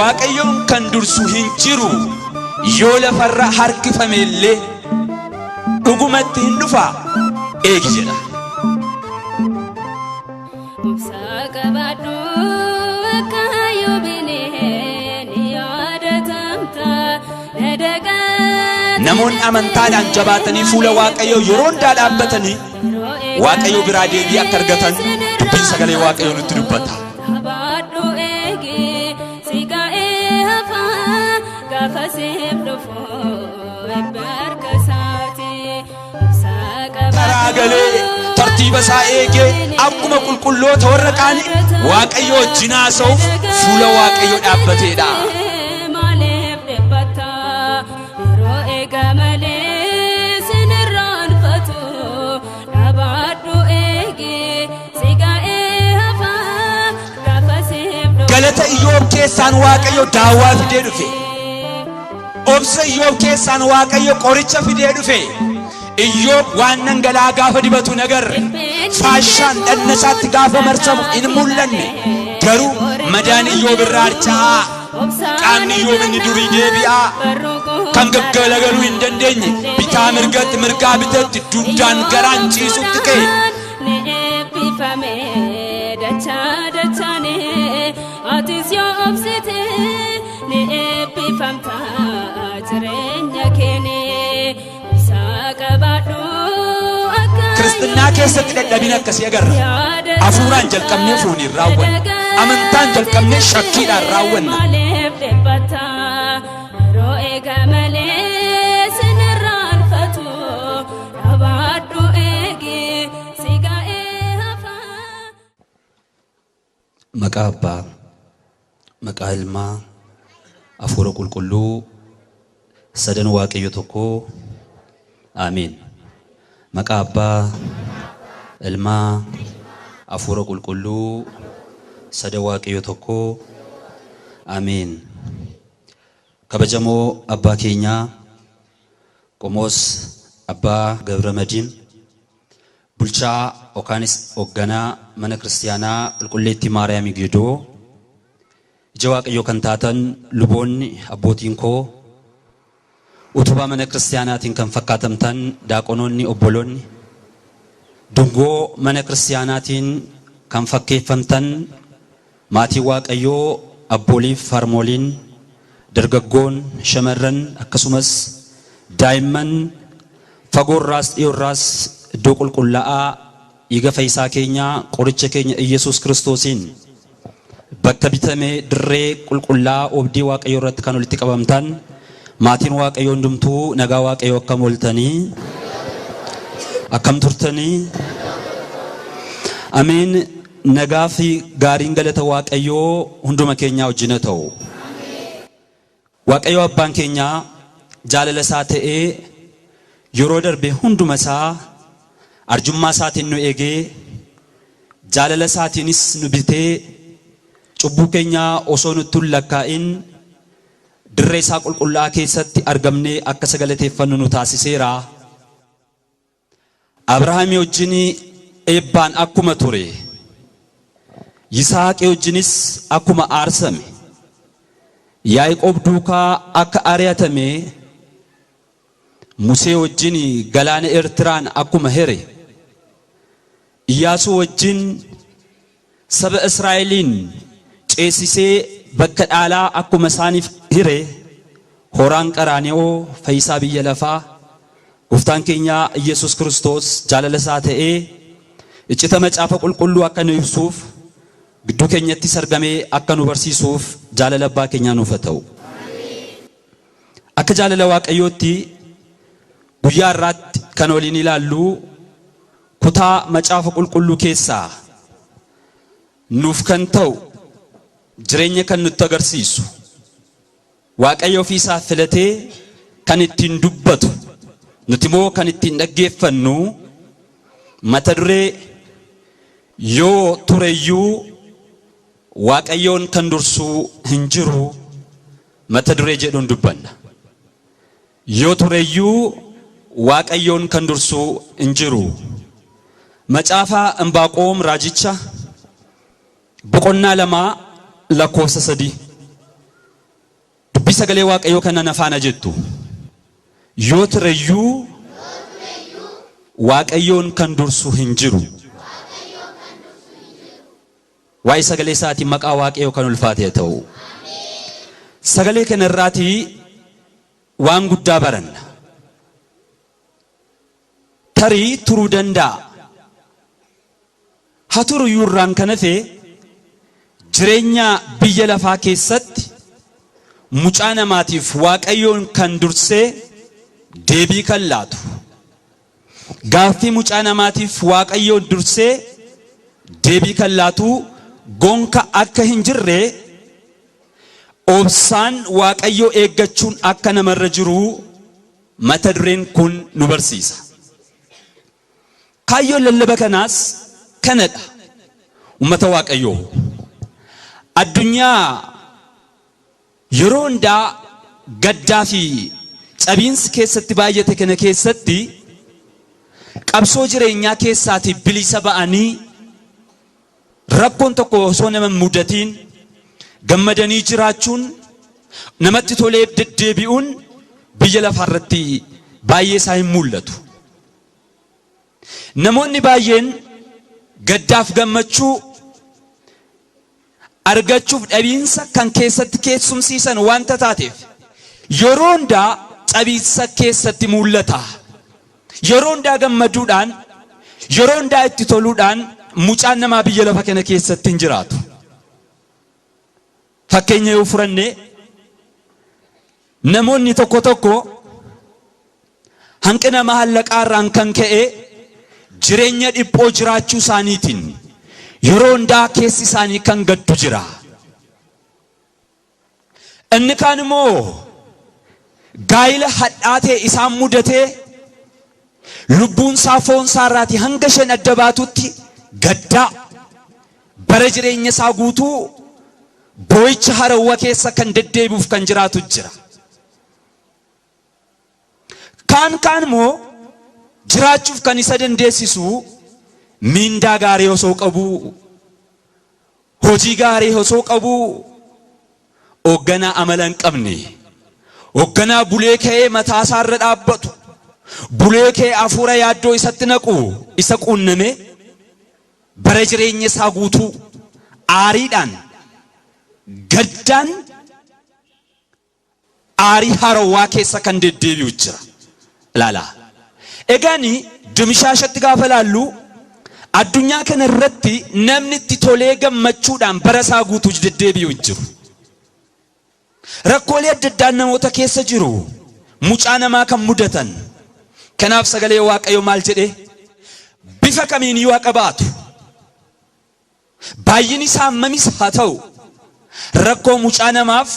Waaqayyoon kan dursu hin jiru yoo lafarra harkifame illee dhugumatti hin dhufa eegi jedha. Obsa qabaadhu akka yoobinee ni yaadatamta nadaqaa. Namoonni amantaadhaan jabaatanii fuula Waaqayyoo yeroo hundaa dhaabbatanii Waaqayyo biraa deebii akka argatan dubbiin sagalee Waaqayyoo nutti dubbata. Qabaadhu eegi si ga'ee hafaa gaafa siif dhufu eebba harka isaati. Obsa Karaa galee tartiiba isaa eegee akkuma qulqulloota warra kaanii Waaqayyo wajjin haasa'uuf fuula Waaqayyoo dhaabbateedha. Maaliif dhiphatta yeroo eega malee sin irraanfatu dhabaadhu eegi si ga'ee hafaa gaafa siif dhufu. Galata Iyyoob keessaan Waaqayyo daawwaa fidee dhufe. Obsa Iyyoob keessaan Waaqayyo qoricha fidee dhufe. Iyyoob waan dhangala'aa gaafa dibatu hin agarre. Faashaan dhagna isaatti gaafa marsamu hin mul'anne. Garuu madaan Iyyoob irraa harca'aa. Qaamni Iyyoob inni durii deebi'aa. Kan gaggalagaluu hin dandeenye bitaa mirgatti mirgaa bitatti dugdaan garaan ciisutti ka'e. Ni eebbifame dachaa dachaane atis yoo obsite ni eebbifamta jireenya keene obsa qabaadhu akka Kiristinnaa keessatti dadhabina akkasii agarra. Hafuuraan jalqabnee fooniin raawwanna. Amantaan jalqabnee shakkiidhaan raawwanna. Maaliif dhiphatta yeroo eega malee sin irraanfatu dhabaadhu eegi si ga'ee hafaa. Maqaa Abbaa, maqaa Ilmaa, Hafuura Qulqulluu, sadan Waaqayyo tokkoo, Aamiin. Maqaa Abbaa, Ilmaa, Hafuura Qulqulluu, sadan Waaqayyo tokkoo, Aamiin. Kabajamoo Abbaa keenyaa, Qomoos Abbaa Gabra Madiin, bulchaa yookaanis hoogganaa mana kiristiyaanaa Qulqulleettii Maariyaamii Geedoo, ija Waaqayyoo kan taatan luboonni abbootiin koo, utubaa mana kiristiyaanaatiin kan fakkaatamtan daaqonoonni obboloonni, dungoo mana kiristiyaanaatiin kan fakkeeffamtan maatiin Waaqayyoo abbooliif harmooliin, dargaggoon, shamarran akkasumas daa'imman fagoorraas dhiyoorraas iddoo qulqullaa'aa dhiiga fayyisaa keenyaa qoricha keenya Iyyasuus Kiristoosiin bakka bitame dirree qulqullaa'aa oobdii Waaqayyoo irratti kan walitti qabamtan maatiin Waaqayyoo hundumtuu nagaa Waaqayyoo akkam ooltanii akkam turtanii Ameen. Nagaa fi gaariin galata Waaqayyoo hunduma keenyaa wajjin haa ta'u. Waaqayyo abbaan keenyaa jaalala isaa ta'ee yeroo darbe hunduma isaa arjummaa isaatiin nu eegee jaalala isaatiinis nu bitee cubbuu keenyaa osoo nutti hin lakkaa'in dirree isaa qulqullaa'aa keessatti argamnee akka isa galateeffannu nu taasiseera. Abrahaamii wajjin eebbaan akkuma ture, Yisaaqii wajjinis akkuma aarsame, Yaaqoob duukaa akka ari'atame, Musee wajjin galaana Eertiraan akkuma here, Iyyaasuu wajjin saba Israa'eliin ceesisee bakka dhaalaa akkuma isaaniif hire, horaan Qaraani'oo fayyisaa biyya lafaa Gooftaan keenya Iyyasuus Kiristoos jaalala isaa ta'ee iccita macaafa qulqulluu akka nu ibsuuf gidduu keenyattis argamee akka nu barsiisuuf jaalala abbaa keenyaa nuuf haa ta'u. Akka jaalala Waaqayyootti guyyaa har'aatti kan waliin ilaallu kutaa macaafa qulqulluu keessaa nuuf kan ta'u jireenya kan nutti agarsiisu Waaqayyo ofii isaa filatee kan ittiin dubbatu nuti immoo kan ittiin dhaggeeffannu mata duree yoo tureyyuu Waaqayyoon kan dursuu hin jiru mata duree jedhuun dubbanna. Yoo tureyyuu Waaqayyoon kan dursuu hin jiru. Macaafa Inbaaqoom raajicha boqonnaa 2 lakkoofsa 3. Dubbii sagalee Waaqayyoo kana na faana jettu. Yoo tureyyuu Waaqayyoon kan dursu hin jiru. Waa'ee sagalee isaatiin maqaa Waaqayyoo kan ulfaate haa ta'u. Sagalee kana irraatii waan guddaa baranna. Tarii turuu danda'a. Haa turuyyuu irraan kan hafe jireenya biyya lafaa keessatti mucaa namaatiif Waaqayyoon kan dursee deebii kan laatu. Gaaffii mucaa namaatiif Waaqayyoon dursee deebii kan laatu gonka akka hin jirre obsaan Waaqayyoo eeggachuun akka namarra jiru mata dureen kun nu barsiisa. Kaayyoon lallaba kanaas kanadha. Uummata Waaqayyoo. Addunyaa yeroo hundaa gaddaa fi cabiinsi keessatti baay'ate kana keessatti qabsoo jireenyaa keessaatii bilisa ba'anii rakkoon tokko osoo nama hin mudatiin gammadanii jiraachuun namatti tolee deddeebi'uun biyya lafaa irratti baay'ee isaa hin mul'atu. Namoonni baay'een gaddaaf gammachuu argachuuf dhabiinsa kan keessatti keessumsiisan wanta taateef yeroo hundaa cabiinsa keessatti mul'ata. Yeroo hundaa gammaduudhaan, yeroo hundaa itti toluudhaan mucaan namaa biyya lafa kana keessatti hin jiraatu. Fakkeenya yoo furanne namoonni tokko tokko hanqina maallaqaa irraan kan ka'e jireenya dhiphoo jiraachuu isaaniitiin yeroo hundaa keessi isaanii kan gaddu jira. Inni kaan immoo gaa'ila hadhaa ta'e isaan mudatee lubbuun isaa foon isaa irraatii hanga isheen adda baatutti gaddaa bara jireenya isaa guutuu boo'icha harawwa keessa kan deddeebi'uuf kan jiraatu jira. Kaan kaan immoo jiraachuuf kan isa dandeessisu miindaa gaarii osoo qabuu, hojii gaarii osoo qabuu, hoogganaa amala hin qabne, hoogganaa bulee ka'ee mataa isaa irra dhaabbatu, bulee ka'ee hafuura yaaddoo isatti naqu isa quunname bara jireenya isaa guutuu aariidhaan, gaddaan aarii harawwaa keessa kan deddeebi'u jira. Ilaalaa. Egaani dimishaashatti gaafa ilaallu addunyaa kana irratti namni itti tolee gammachuudhaan bara isaa guutuu deddeebi'u hin jiru. Rakkoolee adda addaan namoota keessa jiru. Mucaa namaa kan mudatan. Kanaaf sagalee Waaqayyoo maal jedhee? Bifa kamiin yoo haqa baatu, baay'inni isaa hammamis haa ta'u, rakkoo mucaa namaaf,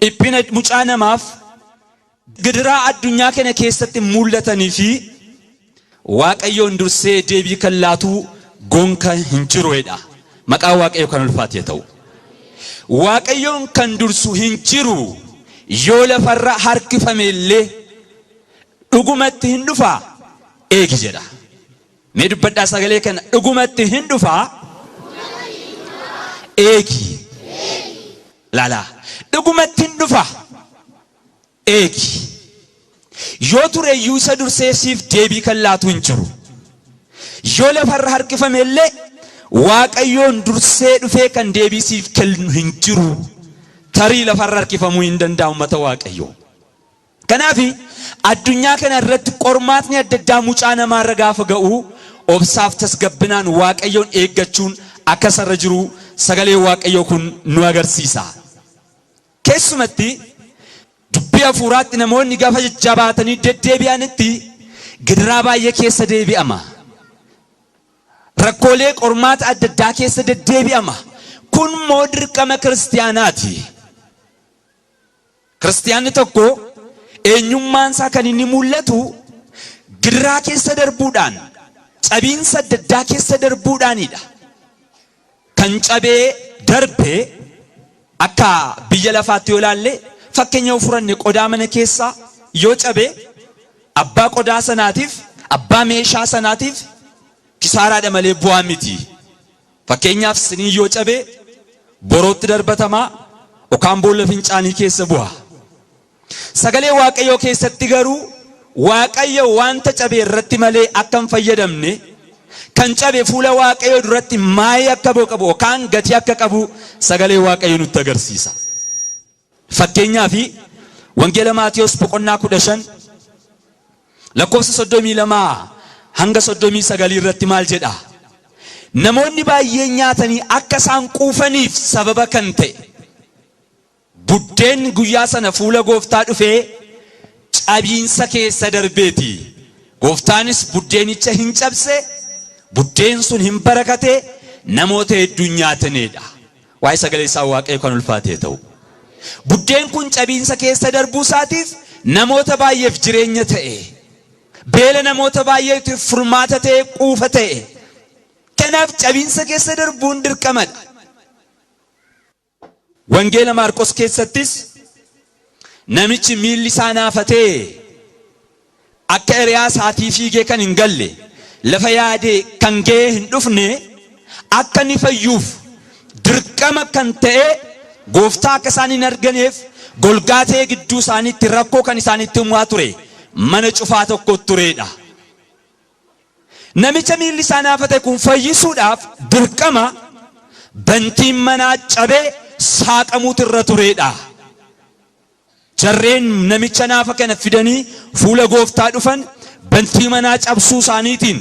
dhiphina mucaa namaaf, gidiraa addunyaa kana keessatti mul'atanii fi Waaqayyoon dursee deebii kan laatu gonka hin jiruedha. Maqaan Waaqayyoo kan ulfaate ta'u. Waaqayyoon kan dursu hin jiru yoo lafarra harkifame illee dhugumatti hin dhufaa eegi jedha. Mee dubbadhaa sagalee kana, dhugumatti hin dhufaa eegi. Laalaa, dhugumatti hin dhufa eegi. Yoo tureyyuu isa dursee siif deebii kan laatu hin jiru. Yoo lafarra harkifame illee Waaqayyoon dursee dhufee kan deebii siif kennu hin jiru. Tarii lafarra harkifamuu hin danda'u uummata Waaqayyoo. Kanaaf addunyaa kana irratti qormaatni adda addaa mucaa namaarra gaafa ga'u obsaaf tasgabbinaan Waaqayyoon eeggachuun akka isarra jiru sagaleen Waaqayyoo kun nu agarsiisa. Keessumatti dubbii hafuuraatti namoonni gaafa jajjabaatanii deddeebi'anitti gidiraa baay'ee keessa deebi'ama. Rakkoolee qormaata adda addaa keessa deddeebi'ama. Kun immoo dirqama kiristiyaanaati. Kiristiyaanni tokko eenyummaan isaa kan inni mul'atu gidiraa keessa darbuudhaan, cabiinsa adda addaa keessa darbuudhaanidha. Kan cabee darbe akka biyya lafaatti yoo ilaalle, fakkeenya yoo furanne, qodaa mana keessaa yoo cabe abbaa qodaa sanaatiif, abbaa meeshaa sanaatiif kisaaraadha malee bu'aa miti. Fakkeenyaaf siniin yoo cabe borootti darbatamaa, yookaan boolla fincaanii keessa bu'a. Sagalee Waaqayyoo keessatti garuu Waaqayyo wanta cabe irratti malee akka hin fayyadamne, kan cabe fuula Waaqayyoo duratti maayii akka qabu yookaan gatii akka qabu sagalee Waaqayyoo nutti agarsiisa. Fakkeenyaaf Wangeela Maatiyos boqonnaa 15 lakkoofsa 32 hanga 39 irratti maal jedha? Namoonni baay'een nyaatanii akka isaan quufaniif sababa kan ta'e buddeen guyyaa sana fuula gooftaa dhufee cabiinsa keessa darbeeti. Gooftaanis buddeenicha hin cabse, buddeen sun hin barakate, namoota hedduun nyaatanidha. Waa'ee sagalee isaa Waaqayyo kan ulfaatee ta'u. Buddeen kun cabiinsa keessa darbuu isaatiif namoota baay'eef jireenya ta'e. Beela namoota baay'eetiif furmaata ta'e, quufa ta'e. Kanaaf cabiinsa keessa darbuun dirqamadha. Wangeela Maarqos keessattis namichi miilli isaa naafatee akka hiriyaa isaatii fiigee kan hin galle, lafa yaadee kan ga'ee hin dhufne, akka inni fayyuuf dirqama kan ta'e gooftaa akka isaan hin arganeef golgaa ta'ee gidduu isaaniitti rakkoo kan isaanitti himaa ture mana cufaa tokko turedha. Namicha miilli isaa naafate kun fayyisuudhaaf dirqama bantiin manaa cabee saaqamuutu irra turedha. Jarreen namicha naafa kana fidanii fuula gooftaa dhufan bantii manaa cabsuu isaaniitiin,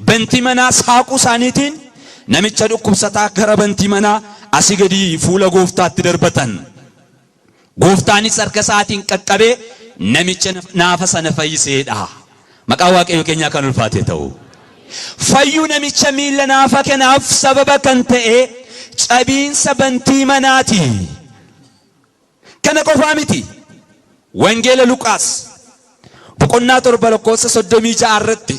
bantii manaa saaquu isaaniitiin namicha dhukkubsataa gara bantii manaa asii gadi fuula gooftaatti darbatan. Gooftaanis harka isaatiin qaqqabee namicha naafa sana fayyiseedha. Maqaa Waaqayyo keenyaa kan ulfaate ta'u. Fayyuu namicha miilla naafa kanaaf sababa kan ta'e cabiinsa bantii manaati. Kana qofaa miti. Wangeela Luqaas boqonnaa 7 lakkoofsa 36 irratti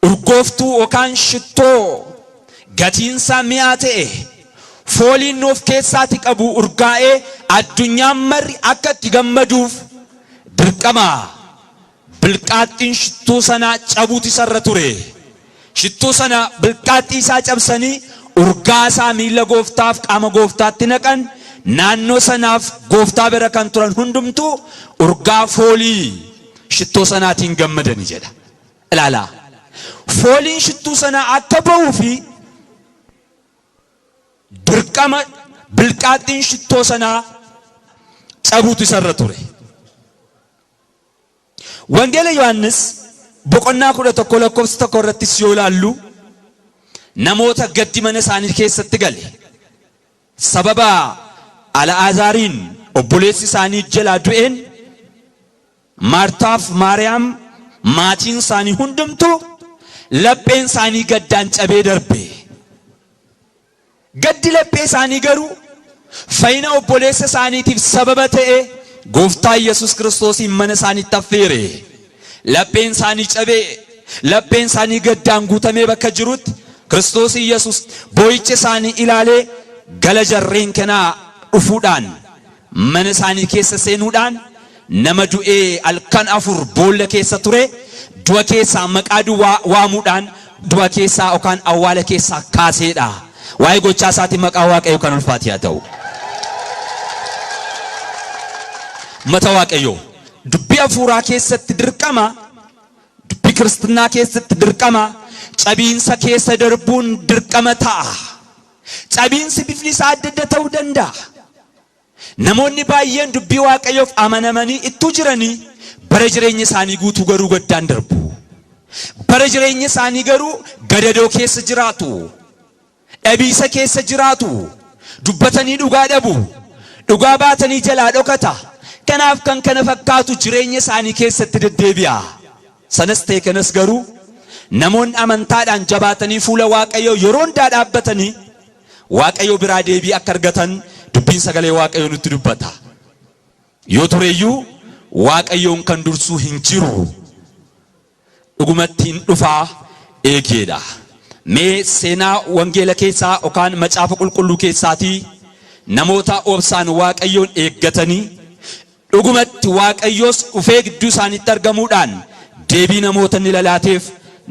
urgooftuu yookaan shittoo gatiinsaa mi'aa ta'e fooliin of keessaati qabu urgaa'ee addunyaan marri akka itti gammaduuf dirqama bilqaaxxiin shittuu sanaa cabuutu isarra ture. Shittuu sana bilqaaxxii isaa cabsanii urgaa isaa miilla gooftaaf qaama gooftaatti naqan. Naannoo sanaaf gooftaa bira kan turan hundumtuu urgaa foolii shittoo sanaatiin gammadani jedha. Ilaalaa. Fooliin shittuu sanaa akka ba'uu fi dirqama bilqaaxxiin shittoo sanaa cabuutu isarra ture. Wangeela Yohaannis boqonnaa 11 lakkoofsa 1 irrattis yoo ilaallu namoota gaddi mana isaanii keessatti gale sababa Al'aazaariin obboleessi isaanii jalaa du'een Maartaaf Maariyaam maatiin isaanii hundumtuu lapheen isaanii gaddaan cabee darbe. Gaddi laphee isaanii garuu fayyina obboleessa isaaniitiif sababa ta'e gooftaa Yesuus Kiristoosiin mana isaaniitti affeere. Lapheen isaanii cabee, lapheen isaanii gaddaan guutamee bakka jirutti Kiristoos Yesuus boo'icha isaanii ilaalee gala jarreen kanaa dhufuudhaan mana isaanii keessa seenuudhaan nama du'ee halkan 4 boolla keessa ture du'a keessaa maqaa duwwaa waamuudhaan du'a keessaa yookaan awwaala keessaa kaaseedha. Waa'ee gochaa isaatiin maqaa Waaqayyoo kan ulfaate haa ta'u. Mata Waaqayyoo dubbii hafuuraa keessatti dirqama, dubbii kiristinnaa keessatti dirqama, cabiinsa keessa darbuun dirqama ta'a. Cabiinsi bifni isaa adda adda ta'uu danda'a. Namoonni baay'een dubbii Waaqayyoof amanamanii ittuu jiranii bara jireenya isaanii guutuu garuu gaddaan darbu. Bara jireenya isaanii garuu gadadoo keessa jiraatu. Dhabiisa keessa jiraatu. Dubbatanii dhugaa dhabu. Dhugaa baatanii jalaa dhokata. Kanaaf kan kana fakkaatu jireenya isaanii keessatti deddeebi'a. Sanas ta'e kanas garuu namoonni amantaadhaan jabaatanii fuula Waaqayyoo yeroo hundaa dhaabbatanii Waaqayyo biraa deebii akka argatan dubbiin sagalee Waaqayyoo nutti dubbata. Yoo tureyyuu Waaqayyoon kan dursuu hin jiru. Dhugumatti hin dhufaa eegeedha. Mee seenaa wangeela keessaa yookaan macaafa qulqulluu keessaatii namoota obsaan Waaqayyoon eeggatanii dhugumatti Waaqayyoos dhufee gidduu isaaniitti argamuudhaan deebii namoota inni lalaateef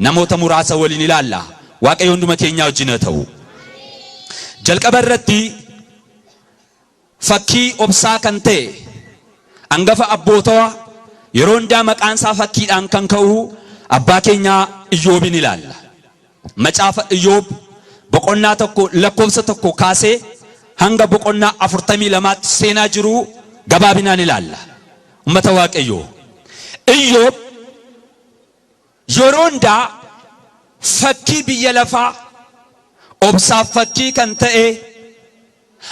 namoota muraasa waliin ilaalla. Waaqayyo hunduma keenyaa wajjin haa ta'u. Jalqaba irratti Fakkii obsaa kan ta'e hangafa abbootaa yeroo hundaa maqaan isaa fakkiidhaan kan ka'u abbaa keenyaa Iyyoobin ilaalla. Macaafa Iyyoob boqonnaa 1 lakkoofsa 1 kaasee hanga boqonnaa 42tti seenaa jiru gabaabinaan ilaalla. Ummata Waaqayyoo. Iyyoob yeroo hundaa fakkii biyya lafaa obsaaf fakkii kan ta'e,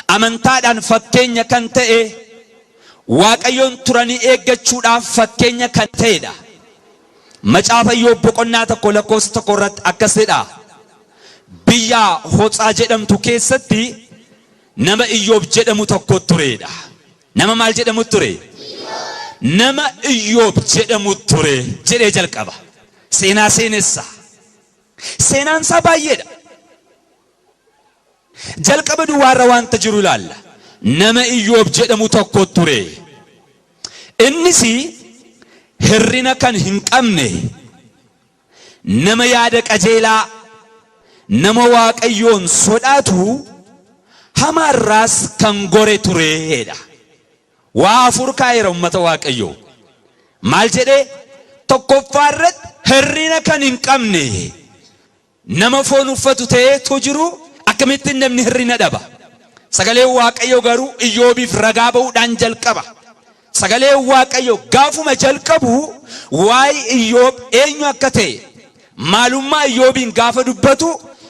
amantaadhaan fakkeenya kan ta'e, Waaqayyoon turanii eeggachuudhaaf fakkeenya kan ta'edha. Macaafa Iyyoob boqonnaa 1 lakkoofsa 1 irratti akkas jedha. Biyya Hotsaa jedhamtu keessatti nama Iyyoob jedhamu tokko turedha. Nama maal jedhamu ture? Nama Iyyoob jedhamu ture jedhee jalqaba. Seenaa seenessa. Seenaan isaa baay'eedha. Jalqaba duwwaarra wanta jiru ilaalla. Nama Iyyoob jedhamu tokko ture. Innis hirrina kan hin qabne, nama yaada qajeelaa, nama Waaqayyoon sodaatu, hamaarraas kan gore tureedha. Waa afur kaa'eera ummata Waaqayyoo. Maal jedhee? Tokkoffaa irratti hirrina kan hin qabne, nama foon uffatu ta'eetu jiru akkamittiin namni hirrina dhaba? Sagaleen Waaqayyoo garuu Iyyoobiif ragaa ba'uudhaan jalqaba. Sagaleen Waaqayyoo gaafuma jalqabu waa'ee Iyyoob eenyu akka ta'e, maalummaa Iyyoobiin gaafa dubbatu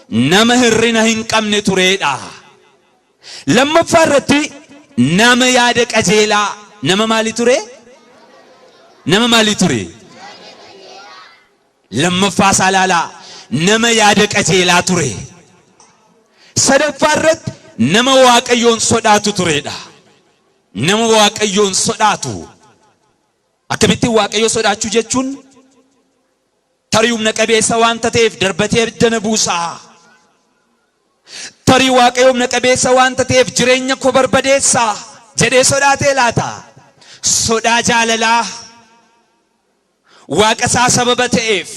nama hirrina hin qabne tureedha. Lammaffaa irratti nama yaada qajeelaa, nama maalii ture? Nama maalii ture? Lammaffaa isaa ilaalaa, nama yaada qajeelaa ture. Sadaffaa irratti nama Waaqayyoon sodaatu turedha. Nama Waaqayyoon sodaatu. Akkamittiin Waaqayyo sodaachuu jechuun tarii humna qabeessa waanta ta'eef darbatee abidda na buusaa. Tarii Waaqayyo humna qabeessa waanta ta'eef jireenya koo barbadeessaa jedhee sodaatee laata? Sodaa jaalalaa Waaqa isaa sababa ta'eef,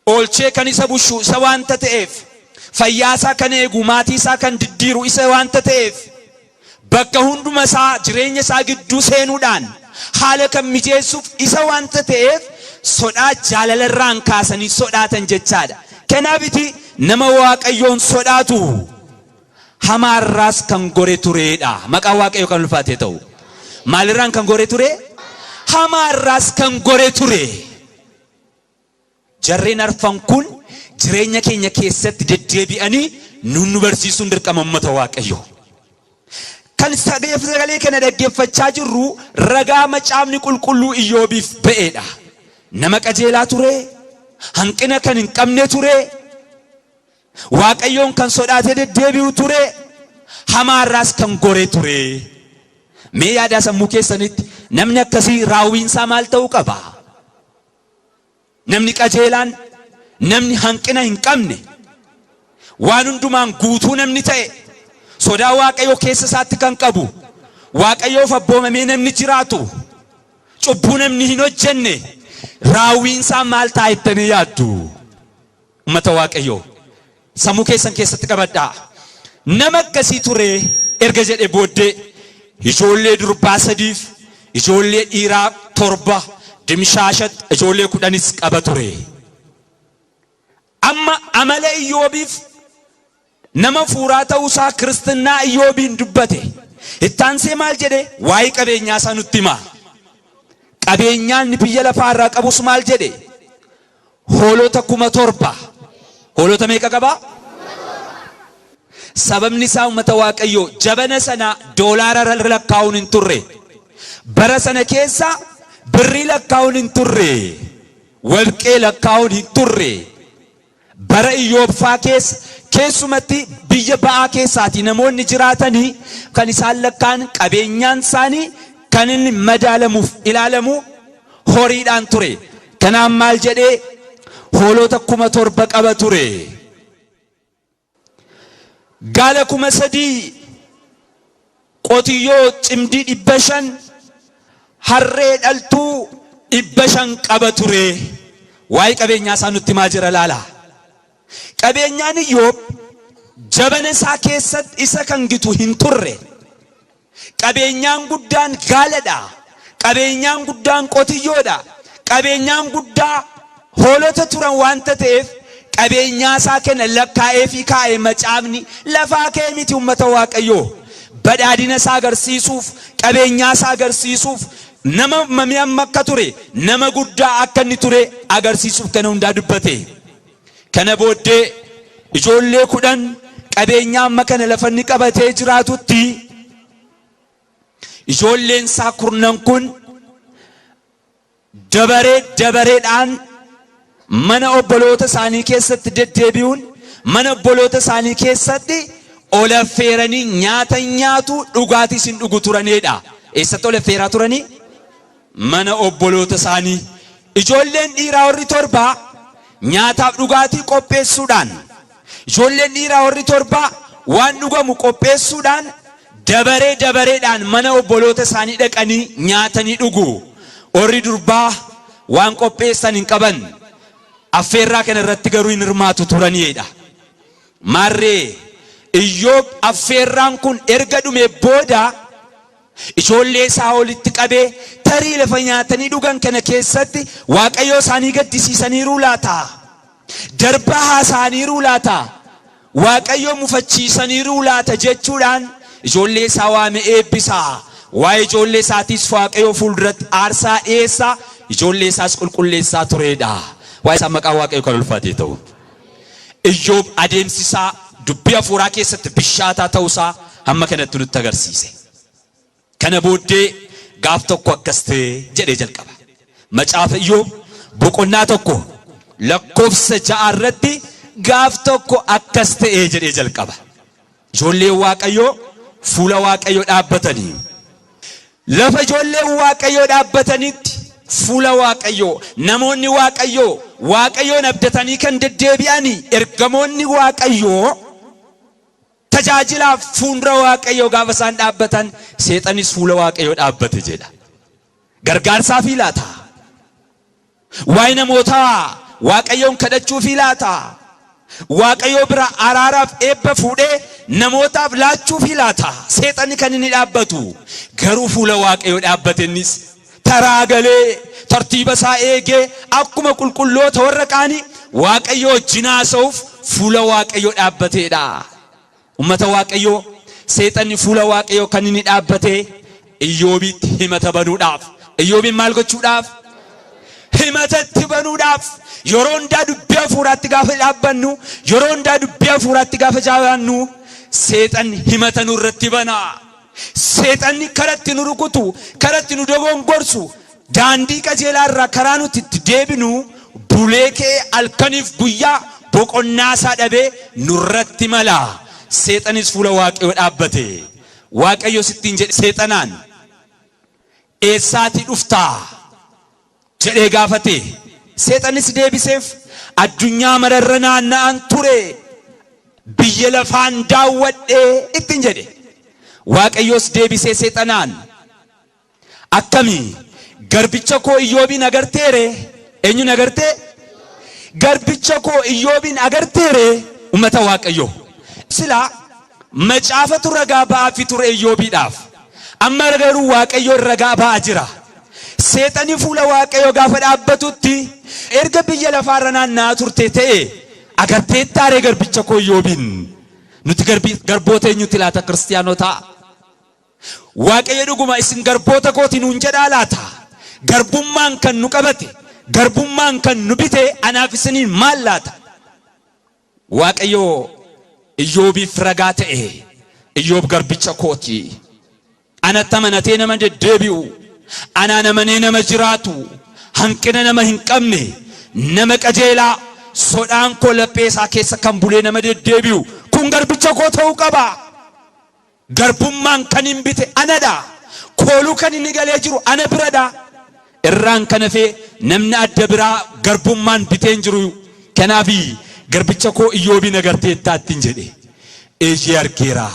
oolchee kan isa bushu isa waanta ta'eef, fayyaa isaa kan eegu, maatii isaa kan diddiiru isa waanta ta'eef, bakka hunduma isaa jireenya isaa gidduu seenuudhaan haala kan mijeessuuf isa waanta ta'eef sodaa jaalalarraan kaasanii sodaatan jechaadha. Kanaafiti nama Waaqayyoon sodaatu hamaarraas kan gore tureedha. Maqaan Waaqayyoo kan ulfaate ta'u. Maalirraan kan gore ture? Hamaarraas kan gore ture. Jarreen arfan kun jireenya keenya keessatti deddeebi'anii nun nu barsiisuun dirqama ummata Waaqayyoo. Kan sagalee kana dhaggeeffachaa jirru ragaa macaafni qulqulluu Iyyoobiif ba'eedha. Nama qajeelaa ture, hanqina kan hin qabne ture, Waaqayyoon kan sodaatee deddeebi'u ture, hamaarraas kan gore ture. Mee yaadaa sammuu keessanitti namni akkasii raawwiinsaa maal ta'uu qaba? Namni qajeelaan, namni hanqina hin qabne, waan hundumaan guutuu namni ta'e, sodaa Waaqayyoo keessa isaatti kan qabu, Waaqayyoof abboomamee namni jiraatu, cubbuu namni hin hojjenne, raawwiinsaa maal ta'a jettanii yaaddu? Ummata Waaqayyoo, sammuu keessan keessatti qabadhaa. Nama akkasii ture erga jedhe booddee ijoollee durbaa 3f ijoollee dhiiraa 7 dimshaashatti ijoollee 10s qaba ture. Amma amala Iyyoobiif nama fuuraa ta'uusaa kiristinnaa Iyyoobiin dubbate. Ittaansee maal jedhe? Waa'ee qabeenyaa isaa nutti hima. Qabeenyaan inni biyya lafaa irraa qabus maal jedhe? Hoolota 7,000. Hoolota meeqa qaba? Sababni isaa uummata Waaqayyoo jabana sana doolaara lakkaa'uun hin turre. Bara sana keessa birrii lakkaa'uun hin turre. Warqee lakkaa'uun hin turre. Bara Iyyoob faa keessa keessumatti biyya ba'aa keessaatii namoonni jiraatanii kan isaan lakkaa'an qabeenyaan isaanii kan inni madaalamuuf ilaalamu horiidhaan ture. Kanaaf maal jedhee hoolota 7,000 qaba ture. Gaala 3,000, qotiyyoo cimdii 500, harree dhaltuu 500 qaba ture. Waa'ee qabeenyaa isaa nutti himaa jira laala. Qabeenyaan Iyyoob jabana isaa keessatti isa kan gitu hin turre. Qabeenyaan guddaan gaaladha. Qabeenyaan guddaan qotiyyoodha. Qabeenyaan guddaa hoolota turan waanta ta'eef qabeenyaa isaa kana lakkaa'ee fi kaa'e macaafni lafaa ka'e miti uummata Waaqayyoo. Badhaadhina isaa agarsiisuuf, qabeenyaa isaa agarsiisuuf, nama mamii amma akka ture, nama guddaa akka inni ture agarsiisuuf kana hundaa dubbate. Kana booddee ijoollee 10 qabeenyaa amma kana lafa inni qabatee jiraatutti ijoolleen isaa kurnan kun dabaree dabareedhaan mana obboloota isaanii keessatti deddeebi'uun mana obboloota isaanii keessatti ol affeeranii nyaata nyaatu, dhugaatiis hin dhugu turanidha. Eessatti ol affeeraa turanii? Mana obboloota isaanii. Ijoolleen dhiiraa warri torbaa nyaataaf dhugaatii qopheessuudhaan, ijoolleen dhiiraa warri torbaa waan dhugamu qopheessuudhaan dabaree dabareedhaan mana obboloota isaanii dhaqanii nyaatanii dhugu. Warri durbaa waan qopheessan hin qaban. Affeerraa kana irratti garuu hin hirmaatu turanidha. Maarree Iyyoob affeerraan kun erga dhume booda ijoollee isaa walitti qabee tarii lafa nyaatanii dhugan kana keessatti Waaqayyoo isaanii gaddisiisaniiruu laata? Darbaa haasa'aniiruu laata? Waaqayyoo mufachiisaniiruu laata jechuudhaan ijoollee isaa waame eebbisa. Waa'ee ijoollee isaatiis Waaqayyoo fuulduratti aarsaa dhiyeessaa, ijoollee isaas qulqulleessaa turedha. Waa'ee isaa maqaa Waaqayyoo kan ulfaatee ta'u. Iyyoob adeemsi isaa dubbii hafuuraa keessatti bishaataa ta'uusaa hamma kanatti nutti agarsiise. Kana booddee gaaf tokko akkas ta'e jedhee jalqaba. Macaafa Iyyoob boqonnaa 1 lakkoofsa 6 irratti gaaf tokko akkas ta'e jedhee jalqaba. Ijoolleen Waaqayyoo fuula Waaqayyoo dhaabbatanii. Lafa ijoolleen Waaqayyoo dhaabbatanitti fuula Waaqayyoo namoonni Waaqayyoo Waaqayyoon abdatanii kan deddeebi'anii ergamoonni Waaqayyoo tajaajilaaf fuuldura Waaqayyoo gaafa isaan dhaabbatan seexanis fuula Waaqayyoo dhaabbate jedha. Gargaarsaafii laata? Waa'ee namootaa Waaqayyoon kadhachuufii laata? Waaqayyoo bira araaraaf eebba fuudhee namootaaf laachuufii laata? Seexanni kan inni dhaabbatu garuu fuula Waaqayyoo dhaabbate innis taraa galee tartiiba isaa eegee akkuma qulqulloota warra kaanii Waaqayyoo wajjin haasa'uuf fuula Waaqayyoo dhaabbateedha. Ummata Waaqayyoo, Seexanni fuula Waaqayyoo kan inni dhaabbate Iyyoobitti himata banuudhaaf. Iyyoobiin maal gochuudhaaf? Himata itti banuudhaaf. Yeroo hundaa dubbii hafuuraatti gaafa dhaabbannu, yeroo hundaa dubbii hafuuraatti gaafa jabaannu, seexanni himata nurratti bana. Seexanni karatti nu rukutu, karatti nu dogongorsu, daandii qajeelaa irraa karaa nuti itti deebinu bulee ka'ee halkaniif guyyaa boqonnaa isaa dhabee nurratti mala. Seexanis fuula Waaqayyoo dhaabbate. Waaqayyos ittiin jedhe seexanaan, Eessaatii dhuftaa? jedhee gaafate. Seexannis deebiseef, Addunyaa mara irra naanna'aan ture, biyya lafaan daawwadhe ittiin jedhe. Waaqayyos deebisee seexanaan, Akkami garbicha koo Iyyoobiin agartee ree? Eenyuun agartee? Garbicha koo Iyyoobiin agartee ree? Ummata Waaqayyoo. Silaa macaafatu ragaa ba'aafi ture Iyyoobiidhaaf. Amma garuu Waaqayyoon ragaa ba'aa jira. Seexani fuula Waaqayyoo gaafa dhaabbatutti erga biyya lafaarra naanna'aa turte ta'e agarteettaa ree garbicha koo Iyyoobiin? Nuti garboota eenyuti laata kiristiyaanotaa? Waaqayyo dhuguma isin garboota kooti nuun jedhaa laata? Garbummaan kan nu qabate, garbummaan kan nu bite anaaf isiniin maal laata? Waaqayyo Iyyoobiif ragaa ta'e, Iyyoob garbicha kooti. Anatti amanatee nama deddeebi'u, anaan amanee nama jiraatu, hanqina nama hin qabne, nama qajeelaa, sodaan koo laphee isaa keessa kan bulee nama deddeebi'u, kun garbicha koo ta'uu qaba. Garbummaan kan hin bite anadha. Kooluu kan inni galee jiru ana biradha. Irraan kan hafe namni adda biraa garbummaan bitee hin jiru. Kanaaf garbicha koo Iyyoobiin agarteettaa ittiin jedhe. Eeyyee argeera.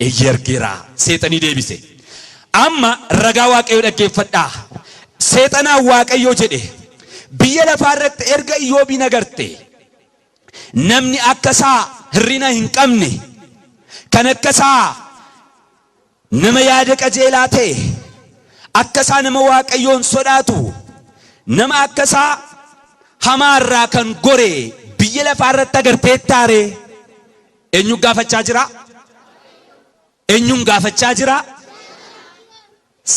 Eeyyee argeera. Seexanii deebise. Amma ragaa Waaqayyoo dhaggeeffadhaa. Seexanaan Waaqayyoo jedhe. Biyya lafaa irratti erga Iyyoobiin agarte Namni akka isaa hir'ina hin qabne, kan akka isaa Nama yaada qajeelaa ta'e, akka isaa nama Waaqayyoon sodaatu, nama akka isaa hamaarraa kan gore biyya lafaa irratti agarteettaa ree? Eenyuun gaafachaa jira? Eenyuun gaafachaa jira?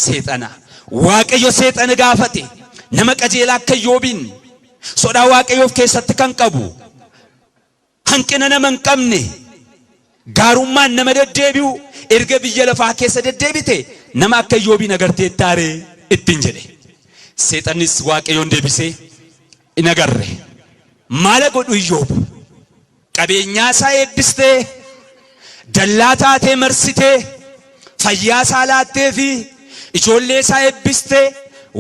Seexana. Waaqayyo seexana gaafate. Nama qajeelaa akka Iyyoobiin sodaa Waaqayyoof keessatti kan qabu, hanqina nama hin qabne, gaarummaan nama deddeebi'u, erga biyya lafaa keessa deddeebite nama akka Iyyoobiin agarteettaa ree ittiin jedhe. Seexannis Waaqayyoon deebisee, hin agarre. Maala godhu Iyyoob? Qabeenyaa isaa eebbistee, dallaa taatee marsitee, fayyaa isaa laattee fi ijoollee isaa eebbistee,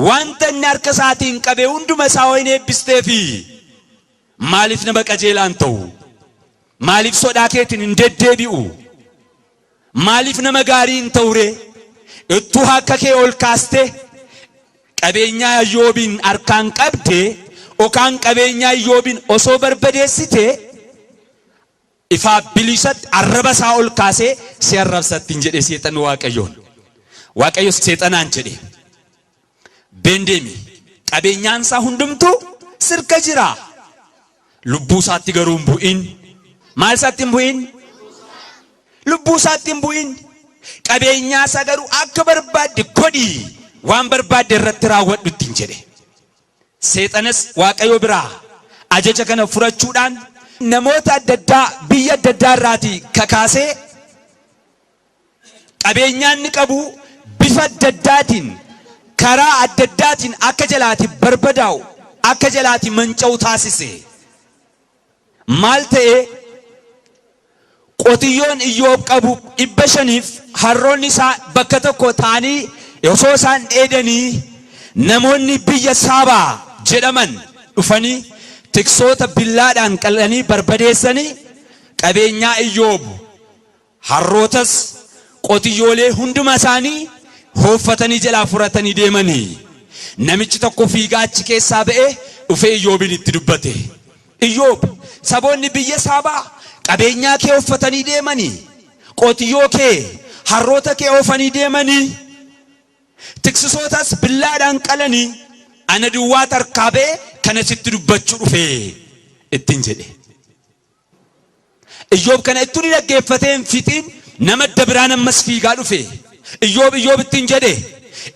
wanta inni harka isaatiin qabe hunduma isaa wayin eebbistee fi maaliif nama qajeelaan ta'u? Maaliif sodaa keetiin hin deddeebi'u? Maaliif nama gaarii hin ta'u ree? Ittuu harka kee ol kaastee qabeenyaa Iyyoobiin harkaan qabde yookaan qabeenyaa Iyyoobiin osoo barbadeessite, ifaa bilisatti arraba isaa ol kaasee si arrabsattiin jedhe seexanni Waaqayyoon. Waaqayyo seexanaan jedhe, "Beendeemi, qabeenyaan isaa hundumtuu sirka jira. Lubbuu isaatti garuu hin bu'in." Maal isaatti hin bu'in? Lubbuu isaatti hin bu'in. Qabeenyaa isaa garuu akka barbaadde godhi. Waan barbaadde irratti raawwadhu ittiin jedhe. Seexanas Waaqayyo biraa ajaja kana furachuudhaan namoota adda addaa biyya adda addaa irraatii kakaasee, qabeenyaan inni qabu bifa adda addaatiin, karaa adda addaatiin akka jalaati barbadaa'u, akka jalaati manca'u taasise. Maal ta'e? Qotiyyoon Iyyoob qabu 500f harroonni isaa bakka tokko ta'anii osoo isaan dheedanii, namoonni biyya Saabaa jedhaman dhufanii tiksoota billaadhaan qalanii barbadeessanii, qabeenyaa Iyyoob, harrootas, qotiyyoolee hunduma isaanii hooffatanii jalaa furatanii deemanii. Namichi tokko fiigaa achi keessaa ba'ee dhufee Iyyoobiin itti dubbate. "Iyyoob, saboonni biyya Saabaa qabeenyaa kee ooffatanii deemanii, qotiyyoo kee, harroota kee oofanii deemanii, tiksisootas billaadhaan qalanii, ana duwwaa tarkaa ba'ee kana sitti dubbachuu dhufee" ittiin jedhe. Iyyoob kana ittuu ni dhaggeeffatee hin fixiin, nama adda biraan ammas fiigaa dhufe. "Iyyoob, Iyyoob," ittiin jedhe,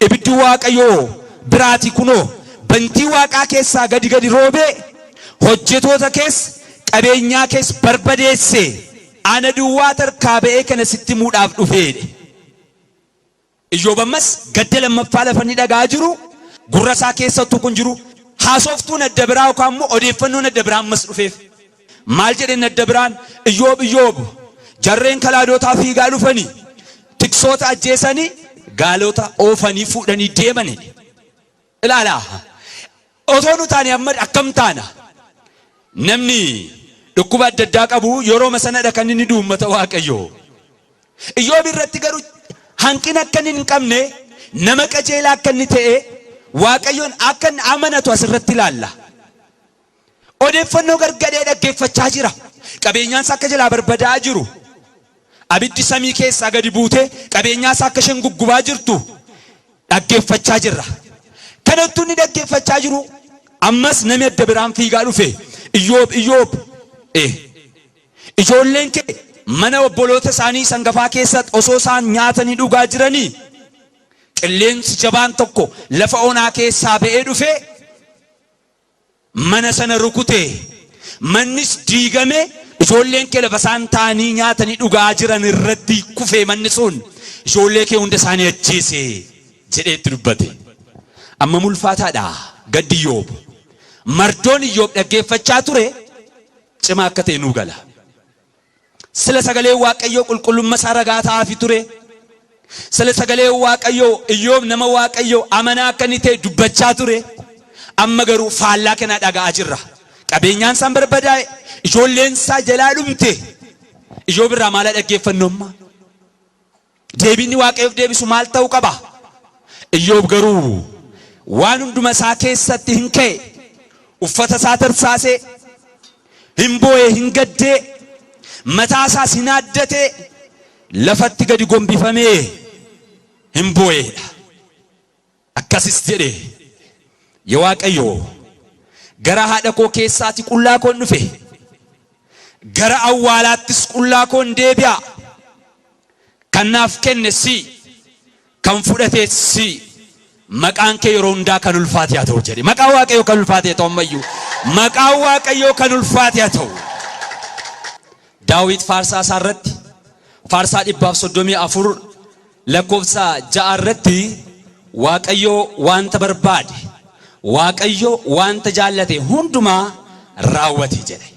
"ibiddi Waaqayyoo biraati kunoo bantii waaqaa keessaa gadi gadi roobee hojjetoota kees qabeenyaa kees barbadeesse, ana duwwaa tarkaa ba'ee kana sitti himuudhaaf dhufeedhe. Iyyoob ammas gadda lammaffaa lafa inni dhaga'aa jiru, gurra isaa keessattuu kun jiru, haasoftuun adda biraa yookaan immoo odeeffannoon adda biraa ammas dhufeef. Maal jedheen adda biraan? "Iyyoob, Iyyoob, jarreen Kalaadotaa fiigaa dhufanii tiksoota ajjeesanii gaalota oofanii fuudhanii deemani." Ilaalaa, otoo nu taane amma akkam taana? Namni dhukkuba adda addaa qabu yerooma sanadha kan inni du'u, uummata Waaqayyoo. Iyyoob irratti garuu hanqina akka inni hin qabne, nama qajeelaa akka inni ta'e, Waaqayyoon akka inni amanatu asirratti ilaalla. Odeeffannoo gargadhee dhaggeeffachaa jira. Qabeenyaan isaa akka jalaa barbadaa'aa jiru. Abiddi samii keessaa gadi buutee qabeenyaa isaa akka isheen guggubaa jirtu dhaggeeffachaa jirra. Kanattu inni dhaggeeffachaa jiru, ammas namni adda biraan fiigaa dhufe. "Iyyoob, Iyyoob, ijoolleen kee mana obboloota isaanii sangafaa keessatti osoo isaan nyaatanii dhugaa jiranii, qilleensi jabaan tokko lafa onaa keessaa ba'ee dhufee mana sana rukute. Mannis diigame, ijoolleen kee lafa isaan taa'anii nyaatanii dhugaa jiran irratti kufee, manni sun ijoollee kee hunda isaanii ajjeese" jedhee itti dubbate. Amma ulfaataadha gaddi Iyyoob. Mardoon Iyyoob dhaggeeffachaa ture cimaa akka ta'e nuu gala. Sila sagalee Waaqayyoo qulqullummaa isaa ragaa ta'aafi ture. Sila sagalee Waaqayyoo Iyyoob nama Waaqayyoo amanaa akka inni ta'e dubbachaa ture. Amma garuu faallaa kanaa dhaga'aa jirra. Qabeenyaan isaan barbadaa'e, ijoolleen isaa jalaa dhumte. Iyyoob irraa maal dhaggeeffannu amma? Deebiin Waaqayyoof deebisu maal ta'uu qaba? Iyyoob garuu waan hunduma isaa keessatti hin ka'e. Uffata isaa tarsaasee, hin boo'e, hin gaddee, mataa isaas hin haaddatee, lafatti gadi gombifamee Hin boo'eedha. Akkasis jedhe, Yaa Waaqayyo, gara haadha koo keessaati qullaa koon dhufe, gara awwaalaattis qullaa koon deebi'a. Kan naaf kenne si, kan fudhates si, maqaan kee yeroo hundaa kan ulfaate haa ta'u jedhe. Maqaan Waaqayyoo kan ulfaate haa ta'u ammayyuu. Maqaan Waaqayyoo kan ulfaate haa ta'u. Daawit faarsaa isaa irratti, Faarsaa 134 lakkoofsa 6 irratti, Waaqayyo wanta barbaade, Waaqayyo wanta jaallate hundumaa raawwate jedhe.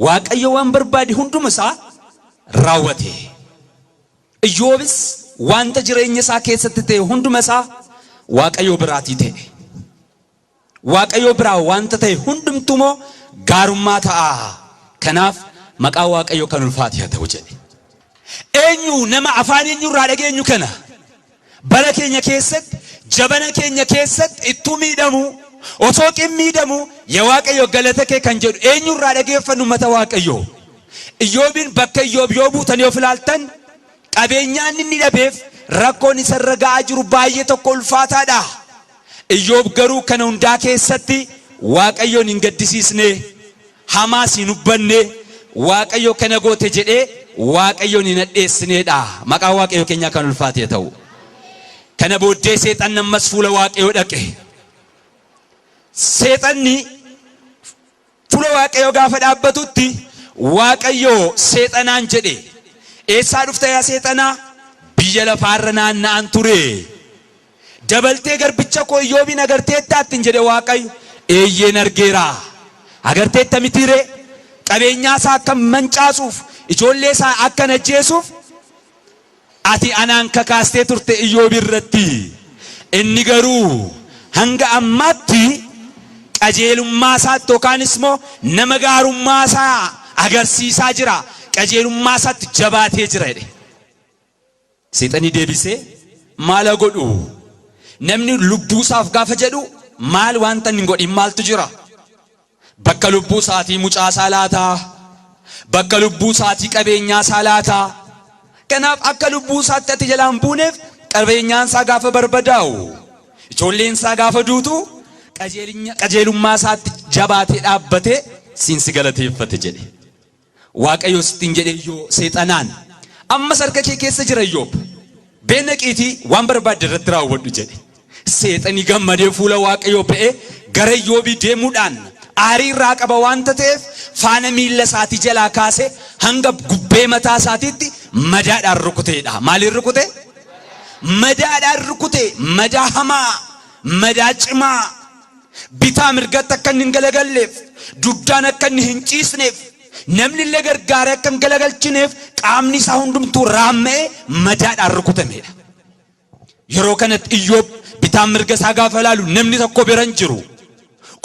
Waaqayyo waan barbaade hunduma isaa raawwate. Iyyoobis wanta jireenya isaa keessatti ta'e hunduma isaa Waaqayyo biraatii ta'e. Waaqayyo biraa wanta ta'e hundumtuu immoo gaarummaa ta'a. Kanaaf maqaa Waaqayyo kan ulfaate haa ta'u jedhe. Eenyu nama afaan eenyurraa dhageenyu kana? Bara keenya keessatti, jabana keenya keessatti ittuu miidhamu, osoo qin miidhamu, "Yaa Waaqayyo, galata kee" kan jedhu eenyurraa dhageeffannu, mata Waaqayyo? Iyyoobiin bakka Iyyoob yoo buutanii of ilaaltan, qabeenyaan inni dhabeef rakkoon isarra ga'aa jiru baay'ee tokko ulfaataadha. Iyyoob garuu kana hundaa keessatti Waaqayyoon hin gaddisiisne, hamaas hin hubbanne, Waaqayyo kana goote jedhee Waaqayyoon hin hadheessineedha. Maqaan Waaqayyo keenyaa kan ulfaate ta'u. Kana booddee seexanni ammas fuula Waaqayyoo dhaqe. Seexanni fuula Waaqayyoo gaafa dhaabbatutti, Waaqayyo seexanaan jedhe, "Eessaa dhufta, yaa seexanaa?" "Biyya lafaarra naanna'an ture." "Dabaltee garbicha koo Iyyoobiin agarteettaa?" ittiin jedhe Waaqayyo. "Eeyyeen, argeera." "Agarteetta mitiiree? Qabeenyaa isaa akka mancaasuuf, ijoollee isaa akka ajjeesuuf ati anaan kakaastee turte Iyyoob irratti. Inni garuu hanga ammaatti qajeelummaa isaatti yookaanis immoo nama gaarummaa isaa agarsiisaa jira. Qajeelummaa isaatti jabaatee jira" jedhe. Seexanni deebisee, "Maala godhu? Namni lubbuu isaaf gaafa jedhu maal wanta hin godhin maaltu jira? Bakka lubbuu isaatii mucaa isaa laataa? Bakka lubbuu isaatii qabeenyaa isaa laataa? Kanaaf akka lubbuu isaatti ati jalaan buuneef, qabeenyaan isaa gaafa barbadaa'u, ijoolleen isaa gaafa duutu, qajeelummaa isaatti jabaatee dhaabbatee siin si galateeffate" jedhe. Waaqayyo sittiin jedhe yoo seexanaan, "Ammas harka kee keessa jira Iyyoob. Beenaqiitii waan barbaadde irratti raawwadhu" jedhe. Seexanii gammadee fuula Waaqayyoo ba'ee gara Iyyoobii deemuudhaan, aarii irraa qaba waanta ta'eef, faana miilla isaatii jalaa kaasee hanga gubbee mataa isaatiitti madaadhaan rukuteedha. Maaliin rukute? Madaadhaan rukute. Madaa hamaa, madaa cimaa, bitaa mirgatti akka inni hin galagalleef, dugdaan akka inni hin ciisneef, namni illee gargaaree akka hin galagalchineef, qaamni isaa hundumtuu raamma'ee madaadhaan rukutamedha. Yeroo kanatti Iyyoob bitaan mirga isaa gaafa ilaalu, namni tokko bira hin jiru.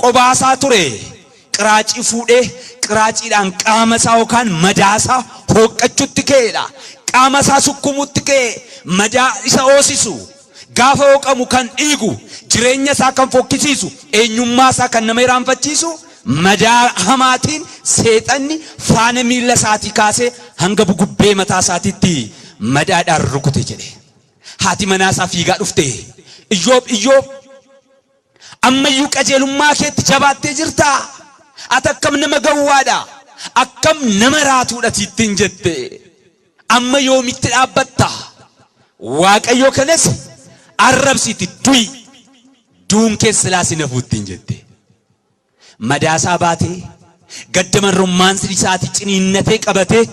Qobaasaa ture. Qiraacii fuudhee qiraaciidhaan qaama isaa yookaan madaa isaa hooqqachuutti ka'eedha. Qaama isaa sukkumutti ka'e, madaa isa hoosisu. Gaafa hooqamu kan dhiigu, jireenya isaa kan fokkisiisu, eenyummaa isaa kan nama irraanfachiisu, madaa hamaatiin seexanni faana miilla isaatii kaasee hanga bugubbee mataa isaatiitti madaadhaan rukute jedhe. Haati manaa isaa fiigaa dhufte. "Iyyoob, Iyyoob, ammayyuu qajeelummaa keetti jabaattee jirtaa? Ati akkam nama gawwaadha! Akkam nama raatuudha!" ittiin jette. "Amma yoomitti dhaabbatta? Waaqayyo kanas arrabsiiti du'i. Duun keessa silaa si nafuu" ittiin jette. Madaasaa baatee, gadda marrummaan isaatii ciniinnatee qabatee,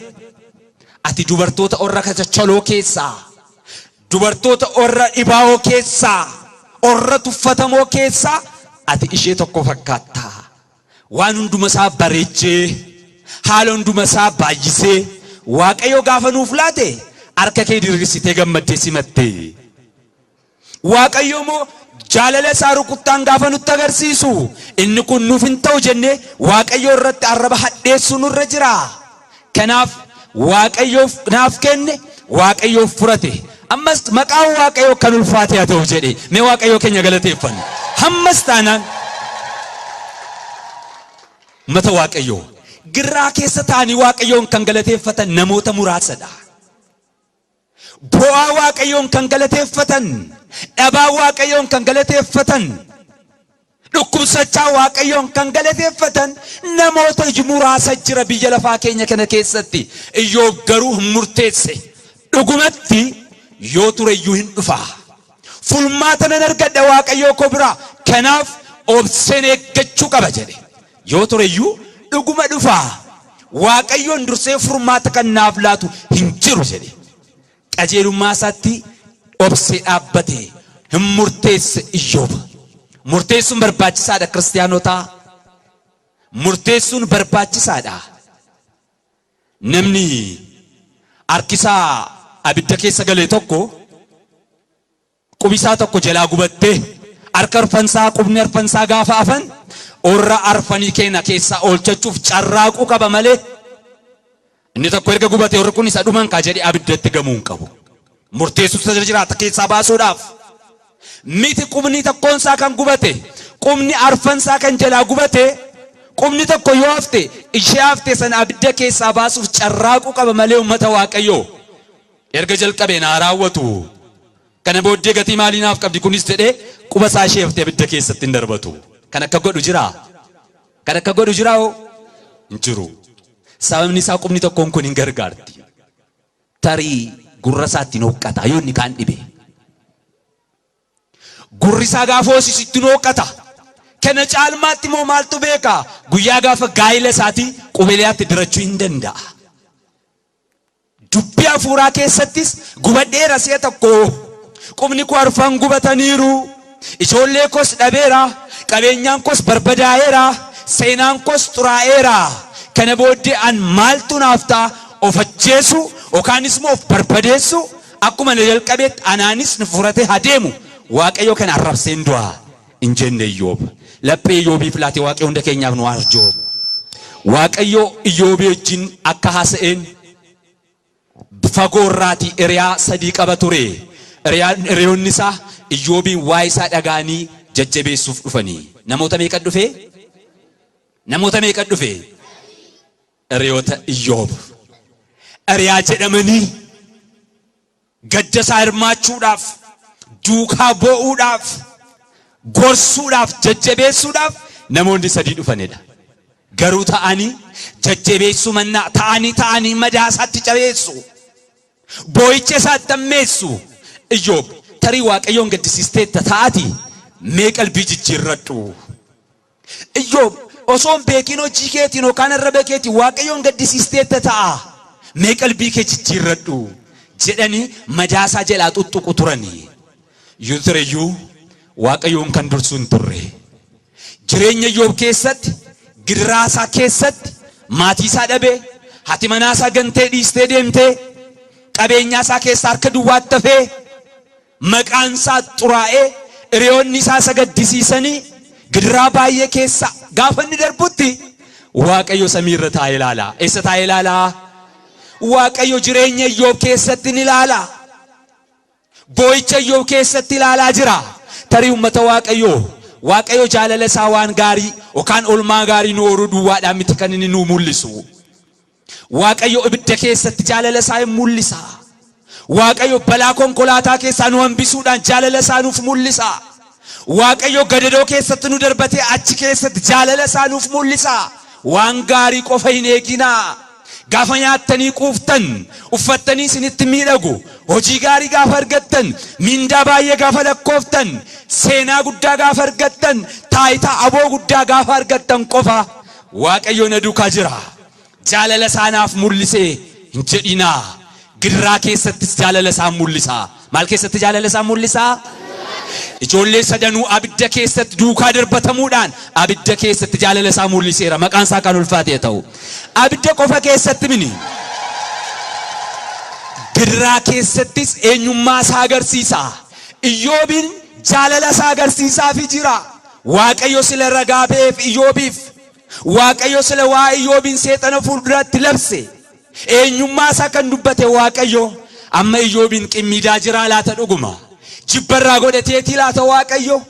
"Ati dubartoota orra kachachaloo keessaa, dubartoota orra dhibaa'oo keessaa, orra tuffatamoo keessaa ati ishee tokko fakkaatta. Waan hunduma isaa bareechee, haala hunduma isaa baay'isee Waaqayyo gaafa nuuf laate, harka kee diriirsitee gammaddee simatte. Waaqayyo immoo jaalala isaa rukuttaan gaafa nutti agarsiisu, inni kun nuuf hin ta'u jennee Waaqayyo irratti arraba hadheessuu nurra jira. Kanaaf Waaqayyoof naaf kenne, Waaqayyoof furate. Ammas maqaan Waaqayyoo kan ulfaate haa ta'u" jedhe. Mee Waaqayyoo keenya galateeffannu. Hammas taanaan, mata Waaqayyoo, girraa keessa ta'anii Waaqayyoon kan galateeffatan namoota muraasadha. Bo'aa Waaqayyoon kan galateeffatan, dhabaa Waaqayyoon kan galateeffatan, dhukkubsachaa Waaqayyoon kan galateeffatan namoota muraasa jira biyya lafaa keenya kana keessatti. Iyyoob garuu hin murteesse. Dhugumatti yoo ture iyyuu hin dhufa. Furmaata nan argadha Waaqayyoo koo biraa. Kanaaf obseen eeggachuu qaba jedhe. Yoo ture iyyuu dhuguma dhufa. Waaqayyoon dursee furmaata kan naaf laatu hin jiru jedhe. Qajeelummaa isaatti obsee dhaabbate, hin murteesse Iyyoob. Murteessuun barbaachisaadha, kiristaanotaa. Murteessuun barbaachisaadha. Namni harkisaa abidda keessa galee tokko qubisaa tokko jalaa gubattee, harka arfansaa, qubni arfansaa gaafa hafan, warra arfanii keenya keessaa oolchachuuf carraaquu qaba malee, inni tokko erga gubate warri kun isa dhuman kaa jedhee abiddatti gamuu hin qabu. Murteessuutu irra jiraata keessaa baasuudhaaf. Miti qubni tokkoonsaa kan gubate, qubni arfansaa kan jalaa gubate, qubni tokko yoo hafte, ishee hafte sana abidda keessaa baasuuf carraaquu qaba malee, uummata Waaqayyoo, erga jalqabee naa raawwatu, kana booddee gatii maalii naaf qabdi kunis jedhee quba isaa ishee haftee abidda keessatti hin darbatu. Kan akka godhu jiraa? Kan akka godhu jiraa hoo? Hin jiru. Sababni isaa qubni tokkoon kun hin gargaarti. Tarii gurra isaatti hin hooqqata yoo inni kaan dhibe. Gurri isaa gaafa hoosisitti hin hooqqata. Kana caalmaatti immoo maaltu beeka? Guyyaa gaafa gaa'ila isaatii qubeelaatti dirachuu hin danda'a. Dubbii hafuuraa keessattis gubadheera si'a tokko. Qubni koo arfan gubataniiru. Ijoollee koos dhabeera. Qabeenyaan koos barbadaa'eera. Seenaan koos xuraa'eera. Kana booddee an maaltu naaf ta'a? Of ajjeesu yookaanis immoo of barbadeessu, akkuma na jalqabeetti anaanis nu furate haa deemu. Waaqayyo kana arrabseen du'a hin jenne Iyyoob. Laphee Iyyoobiif laate Waaqayyo hunda keenyaaf nu arjoomu. Waaqayyo Iyyoobii wajjin akka haasa'een fagoo irraatii hiriyaa sadii qaba ture. Hiriyoonni isaa Iyyoobiin waa'ee isaa dhaga'anii jajjabeessuuf dhufanii. Namoota meeqa dhufe? Namoota meeqa dhufe? Hiriyoota Iyyoob. Hiriyaa jedhamanii gadda isaa hirmaachuudhaaf, duukaa boo'uudhaaf, gorsuudhaaf, jajjabeessuudhaaf namoonni sadii dhufanidha. Garuu ta'anii jajjabeessuu mannaa ta'anii ta'anii madaa isaatti cabeessu. Boo'icha isaatti ammeessu. Iyyoob, tarii Waaqayyoon gaddisiisteetta ta'ati, mee qalbii jijjiirradhu. Iyyoob, osoo hin beekin hojii keetiin yookaan arraba keetiin Waaqayyoon gaddisiisteetta ta'a. Mee qalbii kee jijjiirradhu jedhanii madaa isaa jalaa tuttuqu turanii. Yoo tureyyuu Waaqayyoon kan dursu hin turre. Jireenya Iyyoob keessatti, gidiraa isaa keessatti, maatii isaa dhabee, haati manaa isaa gantee dhiistee deemtee, qabeenyaa isaa keessaa harka duwwaatti hafee, maqaan isaa xuraa'ee, hiriyoonni isaa isa gaddisiisanii, gidiraa baay'ee keessa gaafa inni darbutti Waaqayyo samii irra taa'ee ilaala. Eessa taa'ee ilaala? Waaqayyo jireenya Iyyoob keessatti ni ilaala. Boo'icha Iyyoob keessatti ilaalaa jira. Tarii uummata Waaqayyoo, Waaqayyo jaalala isaa waan gaarii yookaan oolmaa gaarii nu ooluu duwwaadhaan miti kan inni nu mul'isu. Waaqayyo ibidda keessatti jaalala isaa hin mul'isa. Waaqayyo balaa konkolaataa keessaa nu hambisuudhaan jaalala isaa nuuf mul'isa. Waaqayyo gadadoo keessatti nu darbatee achi keessatti jaalala isaa nuuf mul'isa. Waan gaarii qofa hin eeginaa. Gaafa nyaattanii quuftan, uffattanii isinitti miidhagu, hojii gaarii gaafa argattan, mindaa baay'ee gaafa lakkooftan, seenaa guddaa gaafa argattan, taayitaa aboo guddaa gaafa argattan qofa Waaqayyo na duukaa jira, jaalala isaa naaf mul'isee hin jedhinaa. Gidiraa keessattis jaalala isaa mul'isa. Maal keessatti jaalala isaa mul'isa? Ijoollee sadanuu abidda keessatti duukaa darbatamuudhaan abidda keessatti jaalala isaa mul'iseera. Maqaan isaa kan ulfaate ta'u. Abidda qofa keessatti mini. Gidiraa keessattis eenyummaa isaa agarsiisa. Iyyoobiin jaalala isaa agarsiisaafi jira. Waaqayyo sila ragaa ba'eef Iyyoobiif. Waaqayyo sila waa'ee Iyyoobiin seexana fuulduratti labse. Eenyummaa isaa kan dubbate Waaqayyo amma Iyyoobiin qimmiidaa jiraa laata dhuguma? Jibbarraa godhateetii laata Waaqayyo?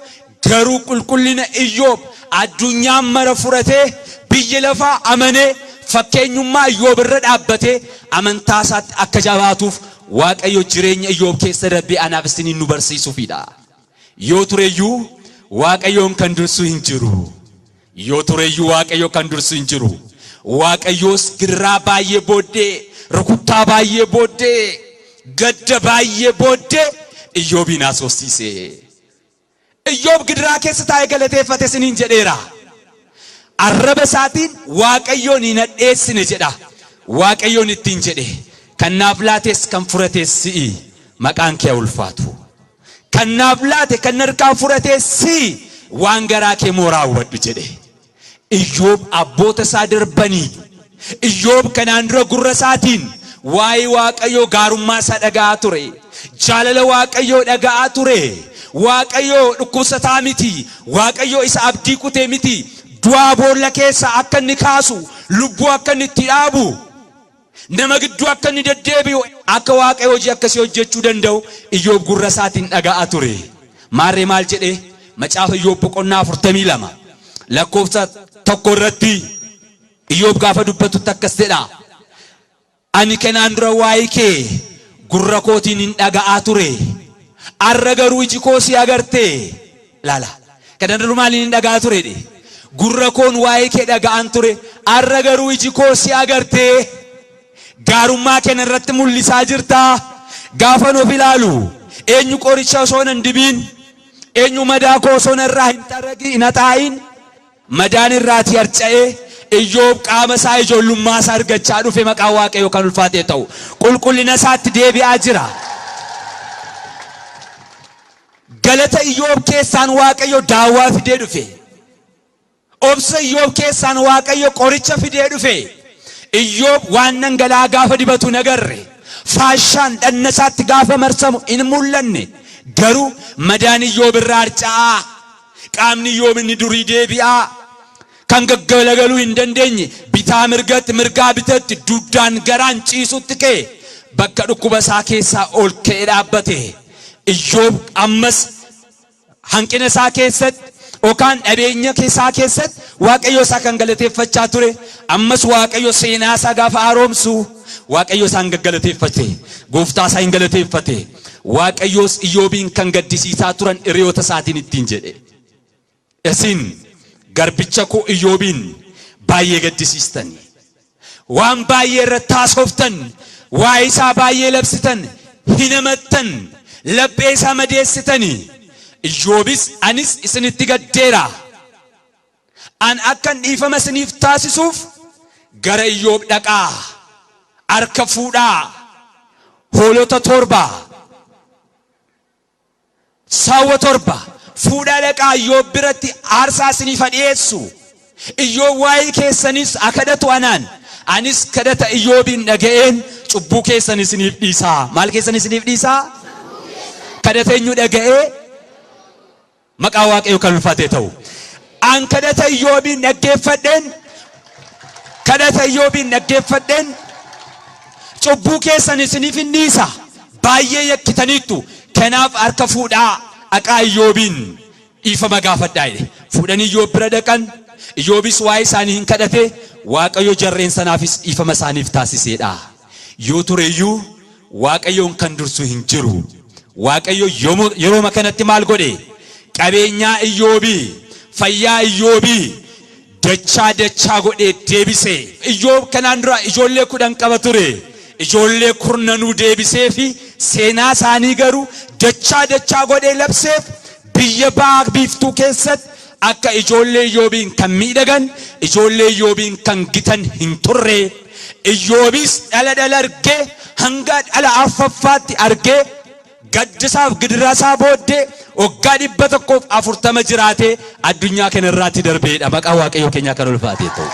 Garuu qulqullina Iyyoob addunyaan mara furatee, biyyi lafaa amanee, fakkeenyummaa Iyyoob irra dhaabbatee amantaa isaatti akka jabaatuuf Waaqayyo jireenya Iyyoob keessa darbee anaaf isiniin nu barsiisuufidha. Yoo tureyyuu Waaqayyoon kan dursu hin jiru. Yoo tureyyuu Waaqayyo kan dursu hin jiru. Waaqayyoos gidiraa baay'ee booddee, rukuttaa baay'ee booddee, gadda baay'ee booddee Iyyoobiin haasofsiise. Iyyoob gidiraa keessa taa'ee galateeffate isiniin jedheera. Arraba isaatiin Waaqayyoon hin hadheessine jedha. Waaqayyoon ittiin jedhe, kan naaf laates kan furates si'i, maqaan kee haa ulfaatu. Kan naaf laate kan narkaa furates si'i, waan garaa kee moo raawwadhu jedhe. Iyyoob abboota isaa darbanii, Iyyoob kanaan dura gurra isaatiin waa'ee Waaqayyoo gaarummaa isaa dhaga'aa ture. Jaalala Waaqayyoo dhaga'aa ture. Waaqayyoo dhukkubsataa miti. Waaqayyoo isa abdii kutee miti. Du'aa boolla keessaa akka inni kaasu, lubbuu akka inni itti dhaabu, nama gidduu akka inni deddeebi'u, akka Waaqayyo hojii akkasii hojjechuu danda'u Iyyoob gurra isaatiin dhaga'aa ture. Maarree maal jedhe? Macaafa Iyyoob boqonnaa 42 lakkoofsa 1 irratti Iyyoob gaafa dubbatutti akkas jedha. Ani kanaan dura waa'ee kee gurra kootiin hin dhaga'aa ture. Arra garuu iji koo si agarte. Ilaala. Kanaan dura maaliin hin dhaga'aa ture jedhe? Gurra koon waa'ee kee dhaga'aan ture. Arra garuu iji koo si agarte. Gaarummaa kee narratti mul'isaa jirta. Gaafan of ilaalu eenyu qoricha osoo nan dibiin, eenyu madaa koo osoo narraa hin xaragi hin haxaa'iin, Madaan irraatii harca'ee Iyyoob qaama isaa ijoollummaa isaa argachaa dhufe maqaan Waaqayyoo kan ulfaatee ta'u. Qulqullina isaatti deebi'aa jira. Galata Iyyoob keessaan Waaqayyo daawwaa fidee dhufe. Obsa Iyyoob keessaan Waaqayyo qoricha fidee dhufe. Iyyoob waan dhangala'aa gaafa dibatu hin agarre. Faashaan dhanna isaatti gaafa marsamu hin mul'anne. Garuu madaan Iyyoob irraa harca'aa. Qaamni Iyyoob inni durii deebi'aa, kan gaggalagaluu hin dandeenye, bitaa mirgatti, mirgaa bitatti, dugdaan garaan ciisutti ka'e, bakka dhukkuba isaa keessaa ol ka'ee dhaabbate. Iyyoob ammas hanqina isaa keessatti yookaan dhabeenya isaa keessatti Waaqayyo isaa kan galateeffachaa ture, ammas Waaqayyo seenaa isaa gaafa haaromsu Waaqayyo isaan gaggalateeffate, gooftaa isaa hin galateeffate. Waaqayyos Iyyoobiin kan gaddisiisaa turan hiriyoota isaatiin ittiin jedhe. Isin garbicha koo Iyyoobiin baay'ee gaddisiistani. Waan baay'ee irratti haasoftan, waa'ee isaa baay'ee labsitan, hin hamattan, laphee isaa madeessitani. Iyyoobis anis isinitti gaddeera. An akkan dhiifama isiniif taasisuuf gara Iyyoob dhaqaa, harka fuudhaa, hoolota 7, saawwa 7 fuudhaa dhaqaa Iyyoob biratti aarsaa isiniif haa dhi'eessu. Iyyoob waa'ee keessanis haa kadhatu anaan, anis kadhata Iyyoobiin dhaga'een cubbuu keessan isiniif dhiisaa. Maal keessan isiniif dhiisaa? Kadhata eenyu dhaga'ee? Maqaa Waaqayyo kan ulfaatee ta'u. An kadhata Iyyoobiin dhaggeeffadheen kadhata Iyyoobiin dhaggeeffadheen cubbuu keessan isiniif hin dhiisa. Baay'ee yakkitaniittu. Kanaaf harka fuudhaa dhaqaa Iyyoobiin dhiifama gaafadhaa jedhe. Fuudhanii Iyyoob bira dhaqan. Iyyoobis waa'ee isaanii hin kadhate. Waaqayyo jarreen sanaafis dhiifama isaaniif taasiseedha. Yoo tureyyuu Waaqayyoon kan dursu hin jiru. Waaqayyo yerooma kanatti maal godhe? Qabeenyaa Iyyoobii, fayyaa Iyyoobii dachaa dachaa godhee deebise. Iyyoob kanaan dura ijoollee 10 qaba ture. Ijoollee kurnanuu deebiseefi seenaa isaanii garuu dachaa dachaa godhee labseef biyya ba'a biiftuu keessatti akka ijoollee Iyyoobiin kan miidhagan, ijoollee Iyyoobiin kan gitan hin turre. Iyyoobis dhala dhala argee hanga dhala arfaffaatti argee gadda isaaf gidiraa isaa booddee waggaa 140 jiraatee addunyaa kana irraatti darbeedha. Maqaa Waaqayyoo keenyaa kan ulfaatee ta'u.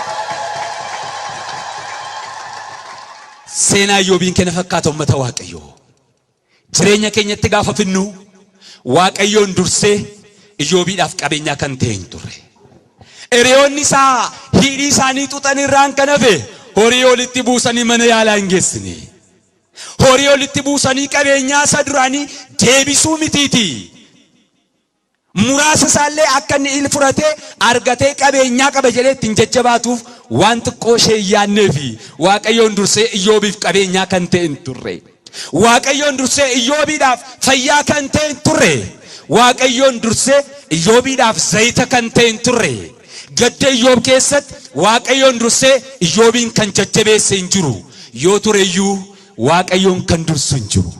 Seenaa Iyyoobiin kana fakkaata uummata Waaqayyoo. Jireenya keenyatti gaafa finnu Waaqayyoon dursee Iyyoobiidhaaf qabeenyaa kan ta'e hin turre. Hiriyoonni isaa hidhii isaanii xuxan irraan kan hafe horii walitti buusanii mana yaalaa hin geessine. Horii walitti buusanii qabeenyaa isa duraanii deebisuu mitiiti. Muraasa isaallee akka inni il furatee argatee qabeenyaa qaba jedhee ittiin jajjabaatuuf waan xiqqoo ishee hin yaadneefi Waaqayyoon dursee Iyyoobiif qabeenyaa kan ta'e hin turre. Waaqayyoon dursee Iyyoobiidhaaf fayyaa kan ta'e hin turre. Waaqayyoon dursee Iyyoobiidhaaf zayita kan ta'e hin turre. Gadda Iyyoob keessatti Waaqayyoon dursee Iyyoobiin kan jajjabeesse hin jiru. Yoo ture iyyuu Waaqayyoon kan dursu hin jiru.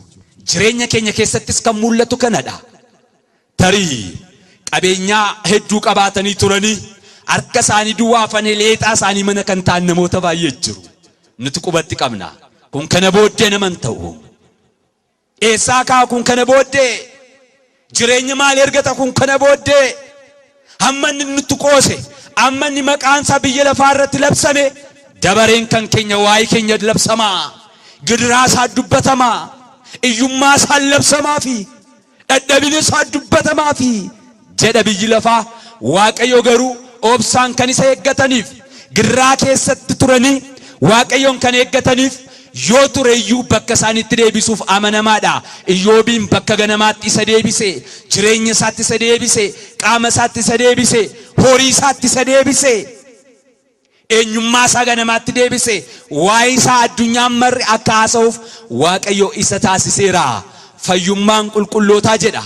Jireenya keenya keessattis kan mul'atu kanadha. Tarii qabeenyaa hedduu qabaatanii turanii harka isaanii duwwaa hafanii leexaa isaanii mana kan ta'an namoota baay'ee jiru. Nuti qubatti qabna. Kun kana booddee nama hin ta'u. Eessaa ka'a kun kana booddee? Jireenya maali ergata kun kana booddee? Hamma inni nutti qoose, amma inni maqaan isaa biyya lafaa irratti labsame, dabareen kan keenya waa'ee keenya labsamaa, gidiraa isaa dubbatamaa, iyyummaa isaa labsamaa fi dhadhabina isaa dubbatamaa fi jedha biyyi lafaa. Waaqayyo garuu obsaan kan isa eeggataniif, gidiraa keessatti turanii Waaqayyoon kan eeggataniif, yoo ture iyyuu bakka isaanitti deebisuuf amanamaadha. Iyyoobiin bakka ganamaatti isa deebise, jireenya isaatti isa deebise, qaama isaatti isa deebise, horii isaatti isa deebise, eenyummaa isaa ganamaatti deebise, waa'ee isaa addunyaan marri akka haasa'uuf Waaqayyo isa taasiseera. Fayyummaan qulqullootaa jedha.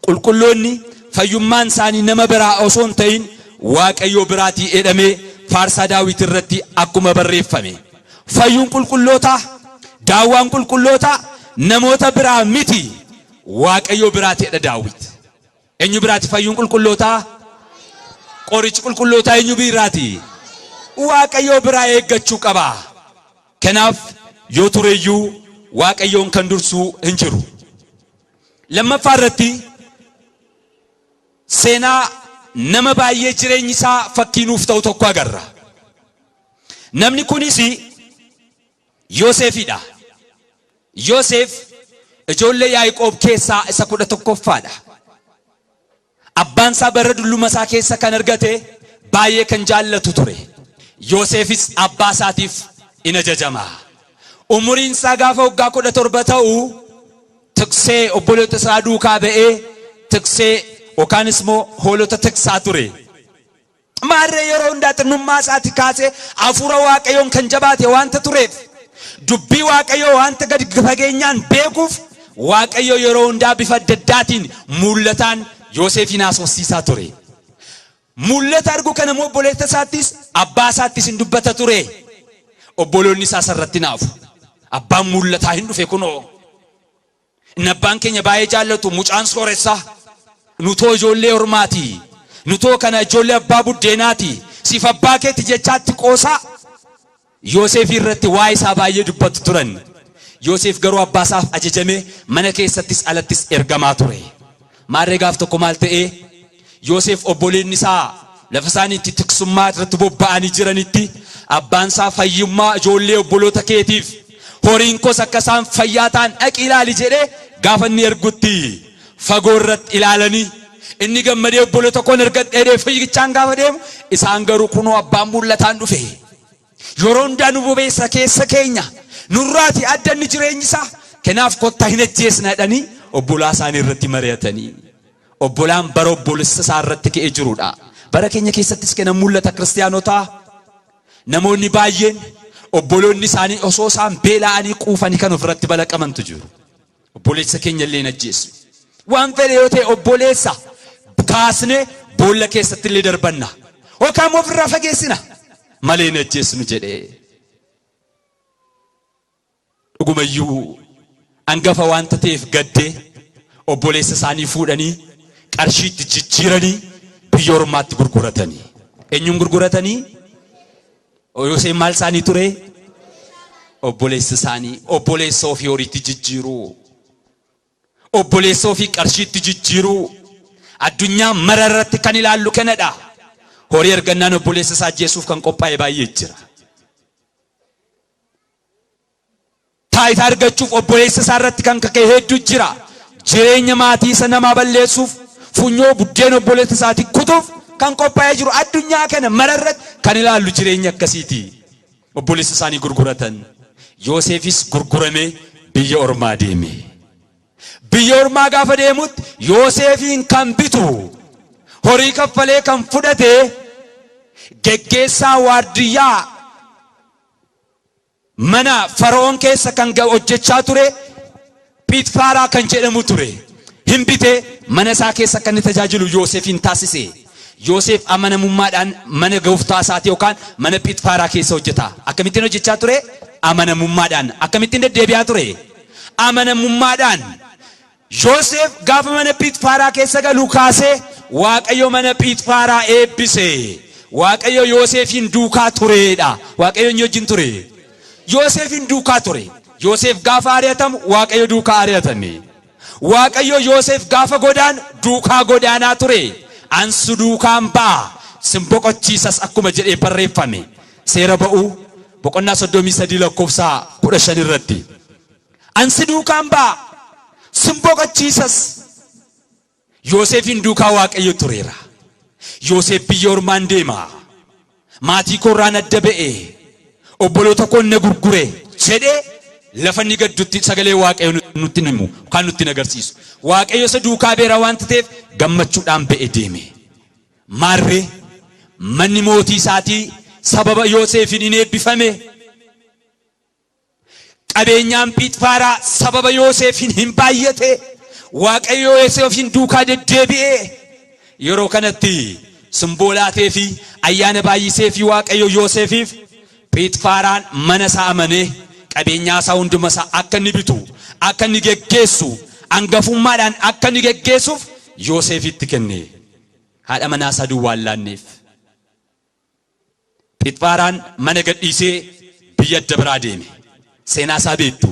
Qulqulloonni fayyummaan isaanii nama biraa osoo hin ta'in Waaqayyo biraatii jedhamee Faarsaa Daawit irratti akkuma barreeffame. Fayyuun qulqullootaa, daawwaan qulqullootaa namoota biraa miti, Waaqayyo biraati jedha Daawit. Eenyu biraati fayyuun qulqullootaa? Qorichi qulqullootaa eenyu biraati? Waaqayyo biraa eeggachuu qaba. Kanaaf yoo tureyyuu Waaqayyoon kan dursuu hin jiru. Lammaffaa irratti seenaa nama baay'ee jireenyi isaa fakkii nuuf ta'u tokko agarra. Namni kunis Yoosefidha. Yoosef ijoollee Yaaqoob keessaa isa 11ffaadha. Abbaan isaa bara dulluma isaa keessa kan argate baay'ee kan jaallatu ture. Yoosefis abbaa isaatiif in ajajama. Umuriin isaa gaafa waggaa 17 ta'u tiksee obboloota isaa duukaa ba'ee tiksee yookaanis immoo hoolota tiksaa ture. Maarree yeroo hundaa xinnummaa isaati kaasee hafuura Waaqayyoon kan jabaate waanta tureef, dubbii Waaqayyoo waanta gadi fageenyaan beekuuf, Waaqayyo yeroo hundaa bifa adda addaatiin mul'ataan Yoosefiin haasofsiisaa ture. Mul'ata argu kana immoo obboleessa isaattis abbaa isaattis hin dubbata ture. Obboloonni isaa isarratti naafu. Abbaan mul'ataa hin dhufe kunoo. Inni abbaan keenya baay'ee jaallatu mucaan sooressaa. Nutoo ijoollee ormaati. Nutoo kana ijoollee abbaa buddeenaati. Siif abbaa keeti jechaatti qoosaa. Yoosef irratti waa'ee isaa baay'ee dubbatu turan. Yoosef garuu abbaa isaaf ajajamee mana keessattis alattis ergamaa ture. Maarree gaaf tokko maal ta'ee, Yoosef obboleonni isaa lafa isaanii itti tiksummaa irratti bobba'anii jiranitti abbaan isaa fayyummaa ijoollee obboloota keetiif horiin koos akka isaan fayyaa ta'an dhaqi ilaali jedhee gaafa inni ergutti fagoo irratti ilaalanii, inni gammadee obboloota koon ergadhe jedhee fiigichaan gaafa deemu, isaan garuu kunoo abbaan mul'ataan dhufe. Yeroo hundaa nu bobeessa keessa keenya. Nurraati adda inni jireenyi isaa. Kanaaf kottaa hin ajjeesna jedhanii obbolaa isaanii irratti mari'atanii. Obbolaan bara obboleessa isaa irratti ka'ee jirudha. Bara keenya keessattis kana mul'ata kiristaanotaa. Namoonni baay'een obboloonni isaanii osoo isaan beela'anii quufanii kan ofirratti balaqamantu jiru. Obboleessa keenya illee hin ajjeesnu. Waan fedhe yoo ta'e obboleessa kaasnee boolla keessatti illee darbanna. Yookaan immoo ofirraa fageessina malee hin ajjeesnu jedhee. Dhugumayyuu hangafa waanta ta'eef gaddee obboleessa isaanii fuudhanii qarshiitti jijjiiranii biyya ormaatti gurguratanii. Eenyuun gurguratanii? Yoosef maal isaanii ture? Obboleessa isaanii. Obboleessa ofii horiitti jijjiiruu. Obboleessa ofii qarshiitti jijjiiruu. Addunyaa mara irratti kan ilaallu kanadha. Horii argannaan obboleessa isaa ajjeesuuf kan qophaa'e baay'ee jira. Taayitaa argachuuf obboleessa isaa irratti kan kaka'e hedduu jira. Jireenya maatii isa namaa balleessuuf, funyoo buddeen obboleessa isaatii kutuuf kan qophaa'ee jiru addunyaa kana mara irratti kan ilaallu jireenya akkasiiti. Obboleessa isaanii gurguratan. Yoosefis gurguramee biyya ormaa deeme. Biyya ormaa gaafa deemutti Yoosefiin kan bitu, horii kaffalee kan fudhate, geggeessaa waardiyyaa mana Fara'oon keessa kan hojjechaa ture Phiixfaaraa kan jedhamu ture. Hin bitee mana isaa keessa akka inni tajaajilu Yoosefiin taasise. Yoosef amanamummaadhaan mana gooftaa isaatii yookaan mana Phiixfaaraa keessa hojjeta. Akkamittiin hojjechaa ture? Amanamummaadhaan. Akkamittiin deddeebi'aa ture? Amanamummaadhaan. Yoosef gaafa mana Phiixfaaraa keessa galu kaasee Waaqayyo mana Phiixfaaraa eebbise. Waaqayyo Yoosefiin duukaa tureedha. Waaqayyo eenyu wajjin ture? Yoosefiin duukaa ture. Yoosef gaafa ari'atamu Waaqayyo duukaa ari'atame. Waaqayyo Yoosef gaafa godaanu duukaa godaanaa ture. An si duukaan ba'a, sin boqochiisas akkuma jedhee barreeffame. Seera Ba'uu boqonnaa 33 lakkoofsa 15 irratti. An si duukaan ba'a, sin boqochiisas. Yoosefiin duukaa Waaqayyo tureera. Yoosef biyya ormaan deema. Maatii koorraan adda ba'e. Obboloota koon na gurgure jedhee lafa inni gaddutti sagalee Waaqayyo nutti hin himu yookaan nutti hin agarsiisu. Waaqayyo isa duukaa beera waanta ta'eef gammachuudhaan ba'e deeme. Maarree manni mootii isaatii sababa Yoosefiin hin eebbifame. Qabeenyaan Phiixfaaraa sababa Yoosefiin hin baay'ate. Waaqayyo Yoosefiin duukaa deddeebi'e. Yeroo kanatti simboo laatee fi ayyaana baay'isee fi Waaqayyo Yoosefiif Phiixfaaraan mana isaa amanee qabeenyaa isaa hunduma isaa akka inni bitu, akka inni geggeessu, hangafummaadhaan akka inni geggeessuuf Yoosefitti kenne. Haadha manaa isaa duwwaa hin laanneef. Phixfaaraan mana gadhiisee biyya adda biraa deeme. Seenaa isaa beektu.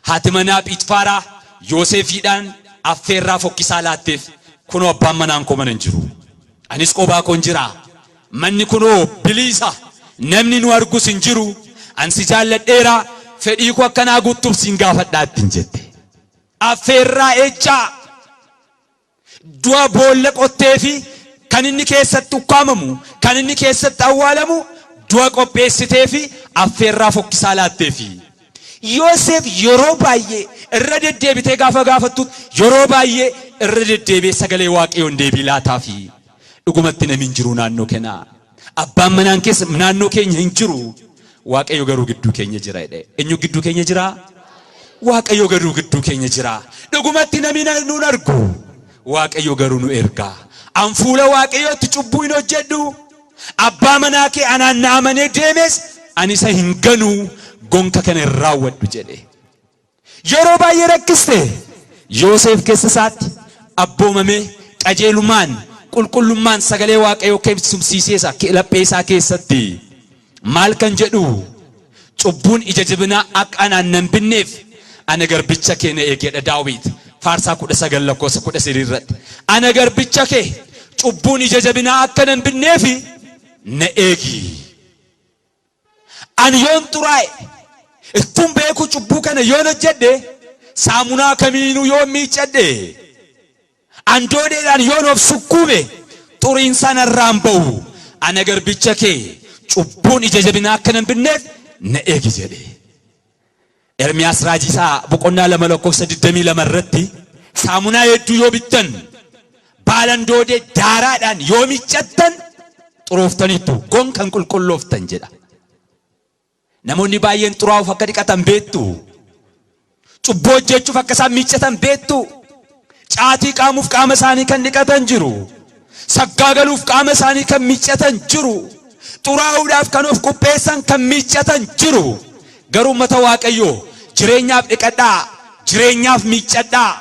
Haati manaa Phixfaaraa Yoosefiidhaan affeerraa fokkisaa laatteef. Kunoo abbaan manaan koo mana hin jiru. Anis qobaa koon jira. Manni kunoo biliisa. Namni nu argus hin jiru. An si jaalladheera. Fedhii koo akka naa guuttuuf siin gaafadhaa ittiin jette. Affeerraa ejjaa. Du'a boolla qotteefi kan inni keessatti ukkaamamu, kan inni keessatti awwaalamu du'a qopheessiteefi affeerraa fokkisaa laatteefi. Yoosef yeroo baay'ee irra deddeebitee gaafa gaafattutti yeroo baay'ee irra deddeebi'ee sagalee Waaqayyoon deebii laataafi. Dhugumatti namni hin jiru naannoo kenaa. Abbaan manaan keessa naannoo keenya hin jiru. Waaqayyo garuu gidduu keenya jira jedhe. Eenyu gidduu keenya jira? Waaqayyo garuu gidduu keenya jira. Dhugumatti namni nuun argu. Waaqayyo garuu nu erga. An fuula Waaqayyootti cubbuu hin hojjedhu. Abbaa manaa kee anaan na amanee deemes ani isa hin ganu gonka kana hin raawwadhu jedhe. Yeroo baay'ee rakkiste Yoosef keessa isaatti abboomamee qajeelumaan qulqullummaan sagalee Waaqayyoo keessumsiisee isa laphee isaa keessatti maal kan jedhu cubbuun ija jabinaa akka anaan nan binneef ana garbicha kee na eegedha Daawit Faarsaa 19 lakkoofsa 13 irratti. Ana garbicha kee cubbuun ija jabinaa akka nan binneef na eegi. Ani yoon xuraa'e, ittuun beekuu cubbuu kana yoon hojjedhe, saamunaa kamiinuu yoon miiccadhe, andoodeedhaan yoon of sukkuume, xuriin isaa narraa hin ba'u. Ana garbicha kee cubbuun ija jabinaa akka nan binneef na eegi jedhe. Ermiyaas raajiisaa boqonnaa 2 lakkoofsa 22 irratti saamunaa hedduu yoo bittan baalandoodee daaraadhaan yoo miiccattan xurooftaniittu gonkan qulqullooftan jedha. Namoonni baay'een xuraa'uuf akka dhiqatan beektu. Cubbuu hojjechuuf akka isaan miiccatan beektu. Caatii qaamuuf qaama isaanii kan dhiqatan jiru. Saggaagaluuf qaama isaanii kan miiccatan jiru. Xuraa'uudhaaf kan of qopheessan kan miiccatan jiru. Garuu uummata Waaqayyoo jireenyaaf dhiqadhaa, jireenyaaf miiccadhaa.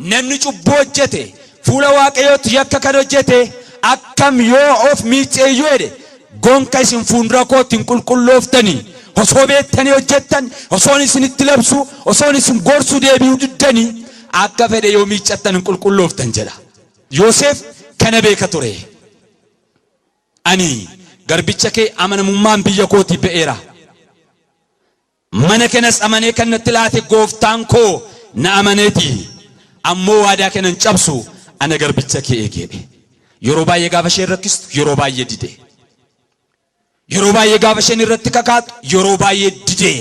Namni cubbuu hojjete fuula Waaqayyootti yakka kan hojjete akkam yoo of miicce iyyuu jedhe gonka isin fuuldura kootti hin qulqullooftanii osoo beektanii hojjettan osoon isinitti labsu osoon isin gorsu deebi'uu diddanii akka fedhe yoo miiccattan hin qulqullooftan jedha. Yoosef kana beeka ture. Ani garbicha kee amanamummaan biyya kootii ba'eera. Mana kanas amanee kan natti laate gooftaan koo na amaneeti. Ammoo waadaa kana hin cabsu ana garbicha kee eegeedhe. Yeroo baay'ee gaafa isheen rakkistu yeroo baay'ee dide. Yeroo baay'ee gaafa isheen irratti kakaatu yeroo baay'ee dide.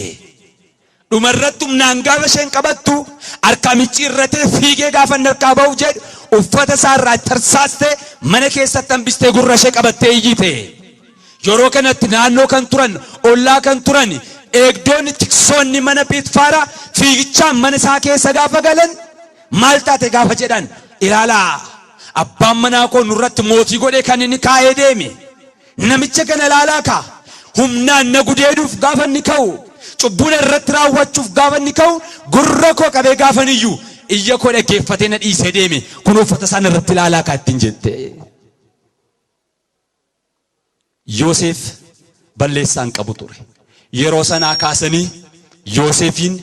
Dhuma irratti humnaan gaafa isheen qabattu harkaa micciirratee fiigee gaafa inni harkaa ba'uuf jedhu uffata isaa irraa tarsaastee mana keessatti hambistee gurra ishee qabattee iyyite. Yeroo kanatti naannoo kan turan, ollaa kan turan, Eegdonni tiksoonni mana Phiixfaaraa fiigichaan mana isaa keessa gaafa galan maal taate gaafa jedhan, ilaalaa, abbaan manaa koo nurratti mootii godhee kan inni kaa'ee deeme namicha kana ilaalaa kaa, humnaan na gudeeduuf gaafa inni ka'u, cubbuu na irratti raawwachuuf gaafa inni ka'u, gurra koo qabee gaafan iyyu iyya koo dhaggeeffatee na dhiisee deeme, kun uffata isaan irratti ilaalaa kaa ittiin jette. Yoseef balleessaa hin qabu ture. Yeroo sanaa kaasanii Yoosefiin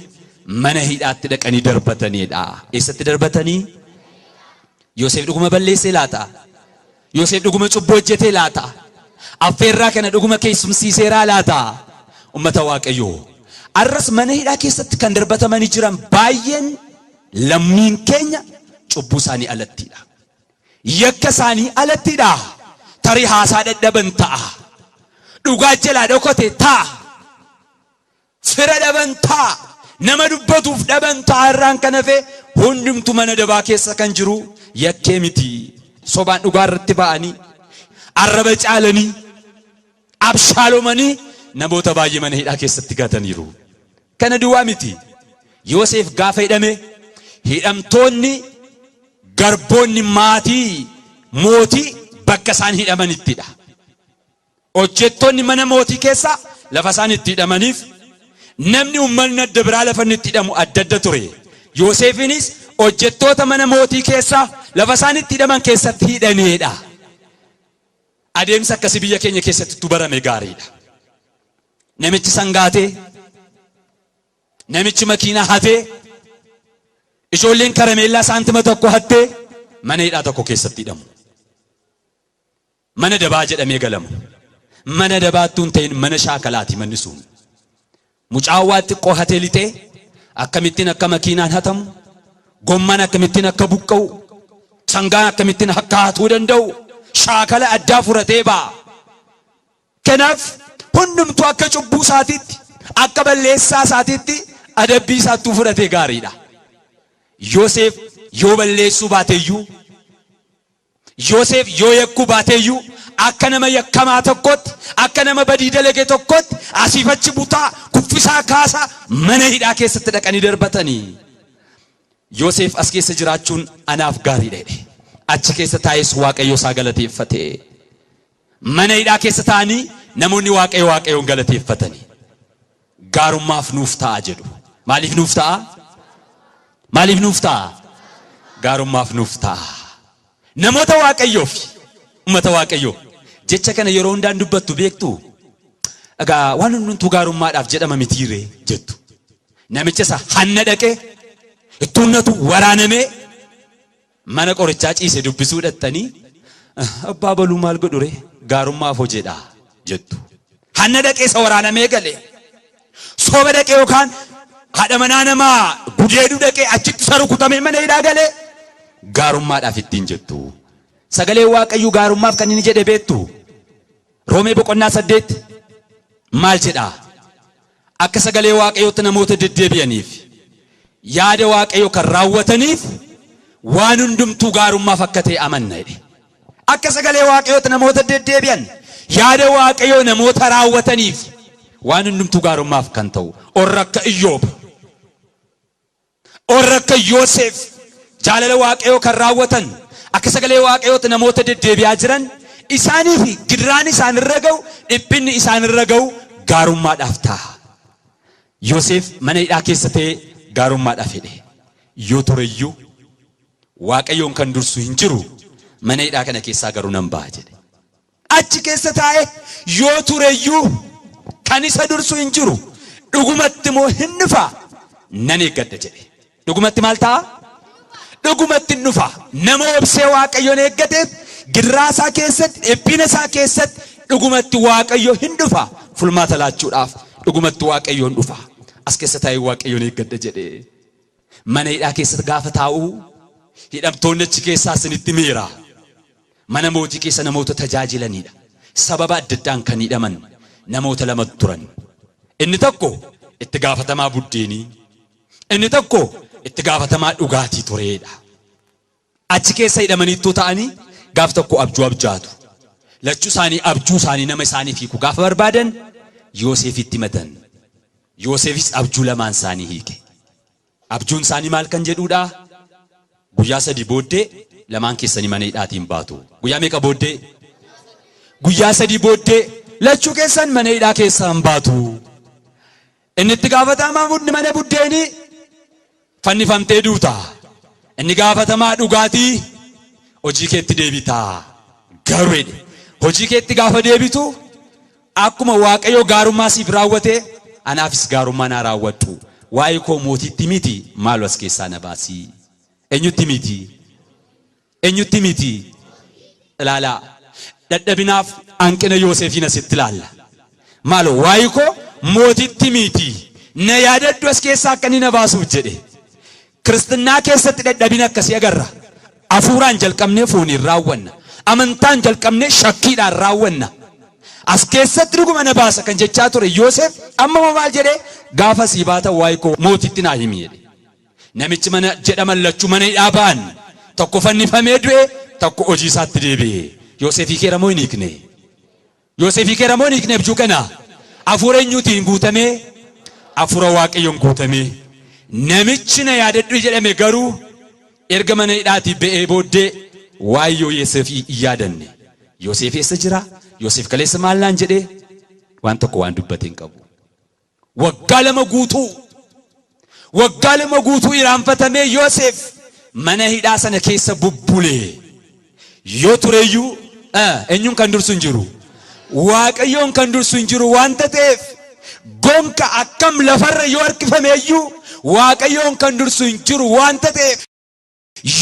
mana hidhaatti dhaqanii darbataniidha. Eessatti darbatanii? Yoseef dhuguma balleessee laata? Yoseef dhuguma cubbuu hojjetee laata? Affeerraa kana dhuguma keessumsiiseeraa laata? Ummata Waaqayyoo. Arras mana hidhaa keessatti kan darbatamanii jiran baay'een lammiin keenya cubbuu isaanii alattiidha. Yakka isaanii alattidha. Tarii haasaa dadhaban ta'a. Dhugaa jalaa dhokate ta'a. Fira dhaban ta'a. Nama dubbatuuf dhaban ta'a irraan kan hafe hundumtu mana dabaa keessa kan jiru yakkee miti. Sobaan dhugaa irratti ba'anii, arraba caalanii, abshaalomanii namoota baay'ee mana hidhaa keessatti gataniiru. Kana duwwaa miti. Yoseef gaafa hidhame hidhamtoonni garboonni maatii mootii bakka isaan hidhamanittidha. Hojjettoonni mana mootii keessaa lafa isaan itti hidhamaniif namni uummanni adda biraa lafa inni itti hidhamu adda adda ture. Yoosefiinis hojjettoota mana mootii keessaa lafa isaan itti hidhaman keessatti hidhaneedha. Adeemsa akkasii biyya keenya keessatti utuu barame gaariidha. Namichi sangaatee, namichi makiinaa hatee, ijoolleen karameellaa saantima tokko hattee mana hidhaa tokko keessatti hidhamu. Mana dabaa jedhamee galamu. Mana dabaattuu hin ta'in mana shaakalaati manni sun. Mucaan waa xiqqoo hatee lixee akkamittiin akka makiinaan hatamu, gommaan akkamittiin akka buqqa'u, sangaan akkamittiin akka hatuu danda'u shaakala addaa furatee ba'a. Kanaaf hundumtuu akka cubbuu isaatiitti, akka balleessaa isaatiitti adabbii isaattuu fudhatee gaariidha. Yoseef yoo balleessuu baateyyuu, Yoseef yoo yakkuu baateeyyuu akka nama yakkamaa tokkootti, akka nama badii dalage tokkootti asiif achi butaa, kuffisaa kaasaa mana hidhaa keessatti dhaqanii darbatanii. Yoseef as keessa jiraachuun anaaf gaariidha jedhe. Achi keessa taa'es Waaqayyo isaa galateeffate. Mana hidhaa keessa taa'anii namoonni Waaqayyo Waaqayyoon galateeffatanii. Gaarummaaf nuuf ta'a jedhu. Maaliif nuuf ta'a? Maaliif nuuf ta'a? Gaarummaaf nuuf ta'a. Namoota Waaqayyoo fi uummata Waaqayyoo jecha kana yeroo hundaan dubbattu beektu. Egaa waan hundumtuu gaarummaadhaaf jedhama mitiiree jettu. Namicha isa hanna dhaqee ittuunnatu waraanamee mana qorichaa ciise dubbisuu dhattanii, abbaa baluu maal godhure gaarummaaf hojedha jettu. Hanna dhaqee isa waraanamee gale. Soba dhaqee yookaan haadha manaa namaa gudeeduu dhaqee achitti isa rukutamee mana hidhaa galee gaarummaadhaaf ittiin jettu. Sagaleen Waaqayyoo gaarummaaf kan inni jedhe beektu. Roomee boqonnaa 8 maal jedhaa? Akka sagalee Waaqayyootti namoota deddeebi'aniif, yaada Waaqayyoo kan raawwataniif waan hundumtuu gaarummaaf akka ta'e amanna jedhe. Akka sagalee Waaqayyootti namoota deddeebi'an, yaada Waaqayyoo namoota raawwataniif waan hundumtuu gaarummaaf kan ta'u. Warra akka Iyyoob, warra akka Yoosef jaalala Waaqayyoo kan raawwatan, akka sagalee Waaqayyootti namoota deddeebi'aa jiran, isaanii fi gidiraan isaanirra ga'u, dhiphinni isaanirra ga'u gaarummaadhaaf ta'a. Yoosef mana hidhaa keessa ta'ee gaarummaadhaaf jedhe. Yoo tureyyuu Waaqayyoon kan dursu hin jiru, mana hidhaa kana keessaa garuu nan ba'a jedhe. Achi keessa taa'ee yoo tureyyuu kan isa dursu hin jiru. Dhugumatti immoo hin dhufa, nan eeggadha jedhe. Dhugumatti maal ta'a? Dhugumatti hin dhufa. Nama obsee Waaqayyoon eeggateef gidiraa isaa keessatti, dhiphina isaa keessatti dhugumatti Waaqayyo hin dhufa. Furmaata laachuudhaaf dhugumatti Waaqayyo hin dhufa. As keessa taa'ee Waaqayyoon eeggadha jedhe. Mana hidhaa keessa gaafa taa'u hidhamtoonni achi keessaa isinitti miira. Mana mootii keessa namoota tajaajilanidha. Sababa adda addaan kan hidhaman namoota lama turan. Inni tokko itti gaafatamaa buddeenii, inni tokko itti gaafatamaa dhugaatii tureedha. Achi keessa hidhamaniittuu ta'anii gaaf tokko abjuu abjaatu. Lachuu isaanii abjuu isaanii nama isaaniif hiiku gaafa barbaadan Yoosefitti himatan. Yoosefis abjuu lamaan isaanii hiike. Abjuun isaanii maal kan jedhuudha? Guyyaa 3 booddee lamaan keessanii mana hidhaatiin baatu. Guyyaa meeqa booddee? Guyyaa 3 booddee lachuu keessan mana hidhaa keessaan baatu. Inni itti gaafatamaa mana buddeenii fannifamtee duuta. Inni gaafatamaa dhugaatii hojii keetti deebita. Garuu jedhe hojii keetti gaafa deebitu akkuma Waaqayyo gaarummaa siif raawwate anaafis gaarummaa naa raawwadhu. Waa'ee koo mootiitti miti maaloo as keessaa na baasii. Eenyutti miti? Eenyutti miti? Ilaalaa. Dadhabinaaf hanqina Yoosefiin asitti ilaalla. Maaloo waa'ee koo mootitti miti. Na yaadadhu as keessaa akka inni na baasuuf jedhe. Kiristinnaa keessatti dadhabina akkasii agarra. Hafuuraan jalqabnee fooniin raawwanna. Amantaan jalqabnee shakkiidhaan raawwanna. As keessatti dhuguma na baasa kan jechaa ture Yoosef amma maal jedhee gaafa sii baata waa'ee koo mootitti naa himi jedhe. Namichi mana jedhaman lachuu mana hidhaa ba'an tokko fannifamee du'e tokko hojii isaatti deebi'e. Yoosef hiikeera moo hin hiikne? Yoosef hiikeera moo hin hiikne abjuu kana? Hafuura eenyuutiin guutamee? Hafuura Waaqayyoon guutamee. Namichi na yaadadhu jedhame garuu erga mana hidhaatii ba'ee booddee waa'ee Yoosef hin yaadanne. Yoosef eessa jira? Yoosef kaleessa maal naan jedhee? Waan tokko waan dubbate hin qabu. Waggaa 2 guutuu waggaa 2 guutuu iraanfatamee Yoosef mana hidhaa sana keessa bubbule. Yoo tureyyuu eenyuun kan dursu hin jiru. Waaqayyoon kan dursu hin jiru waanta ta'eef gonka akkam lafarra yoo harkifameeyyuu Waaqayyoon kan dursu hin jiru waanta ta'eef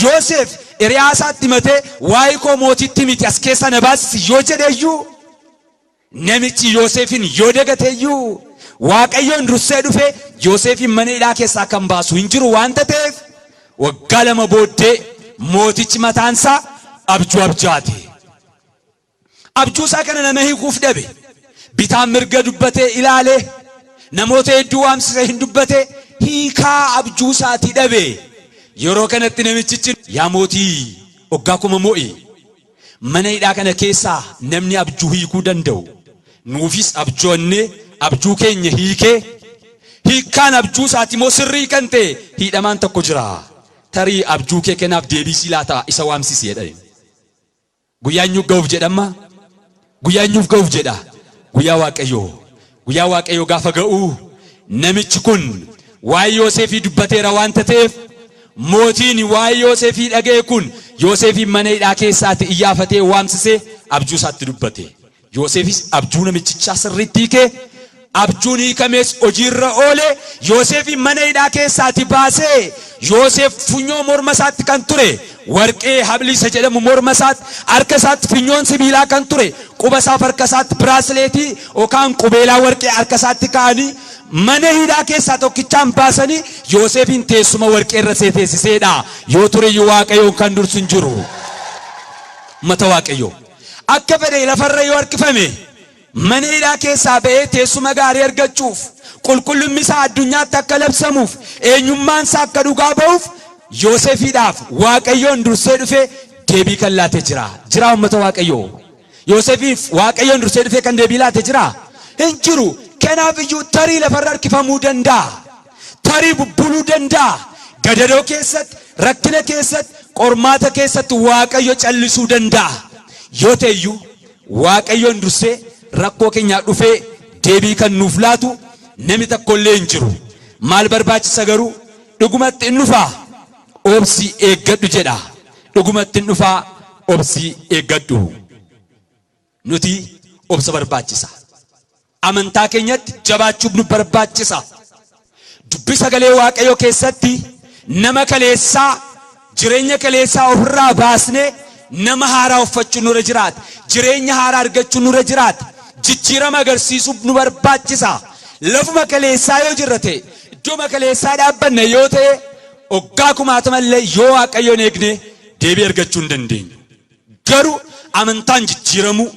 Yoosef hiriyaa isaatti himatee waa'ee koo mootitti miti as keessa na baasisi yoo jedheyyuu namichi Yoosefin yoo dagateyyuu Waaqayyoon dursee dhufee Yoosefin mana hidhaa keessaa kan baasu hin jiru waanta ta'eef waggaa 2 booddee mootichi mataansaa abjuu abjaate. Abjuu isaa kana nama hiikuuf dhabe. Bitaan mirga dubbatee ilaalee namoota hedduu waamsisee hin dubbate hiikaa abjuu isaatii dhabe. Yeroo kanatti namichichi yaa mootii waggaa 1000 mo'i. Mana hidhaa kana keessaa namni abjuu hiikuu danda'u nuufis abjoonnee abjuu keenya hiikee hiikkaan abjuu isaati immoo sirrii kan ta'e hidhamaan tokko jira. Tarii abjuu kee kanaaf deebii laata isa waamsisi jedhe. Guyyaa eenyuuf ga'uuf jedhamma? Guyyaa eenyuuf ga'uuf jedha? Guyyaa Waaqayyoo. Guyyaa Waaqayyoo gaafa ga'u namichi kun waa'ee Yoosefii dubbateera waanta ta'eef mootiin waa'ee Yoosefii dhaga'e kun Yoosefiin mana hidhaa keessaatti iyyaafatee waamsisee abjuu isaatti dubbate. Yoosefis abjuu namichichaa sirriitti hiikee abjuun hiikames hojiirra oole. Yoosefiin mana hidhaa keessaati baasee Yoosef funyoo morma isaatti kan ture warqee hablii isa jedhamu morma isaatti harka isaatti funyoon sibiilaa kan ture quba isaaf harka isaatti biraasleetii yookaan qubeelaa warqee harka isaatti kaa'anii mana hidhaa keessaa tokkichaan baasanii Yoosefiin teessuma warqee irra teessiseedha. Yoo tureyyuu Waaqayyoon kan dursu hin jiru. Mata Waaqayyoo. Akka fedhe lafarra yoo harkifame mana hidhaa keessaa ba'ee teessuma gaarii argachuuf qulqullummi isaa addunyaatti akka labsamuuf eenyummaan isaa akka dhugaa ba'uuf Yoosefiidhaaf Waaqayyoon dursee dhufee deebii kan laate jira. Jira uummata Waaqayyoo. Yoosefiif Waaqayyoon dursee dhufee kan deebii laate jira? Hin jiru. Kanaaf iyyuu tarii lafarra harkifamuu danda'a. Tarii bubbuluu danda'a. Gadadoo keessatti, rakkina keessatti, qormaata keessatti Waaqayyo callisuu danda'a. Yoo ta'e iyyuu Waaqayyoon dursee rakkoo keenyaa dhufee deebii kan nuuf laatu namni tokko illee hin jiru. Maal barbaachisa garuu? Dhugumatti in dhufaa obsii eeggadhu jedha. Dhugumatti in dhufaa obsii eeggadhu. Nuti obsa barbaachisa. Amantaa keenyatti jabaachuuf nu barbaachisa. Dubbii sagalee Waaqayyoo keessatti nama kaleessaa jireenya kaleessaa ofirraa baasnee nama haaraa uffachuun nurra jiraata. Jireenya haaraa argachuun nurra jiraata. Jijjiirama agarsiisuuf nu barbaachisa. Lafuma kaleessaa yoo jirra ta'e, iddoo kaleessaa dhaabbanne yoo ta'e, waggaa kumaatama illee yoo Waaqayyoon eegne deebii argachuu hin dandeenyu. Garuu amantaan jijjiiramuu,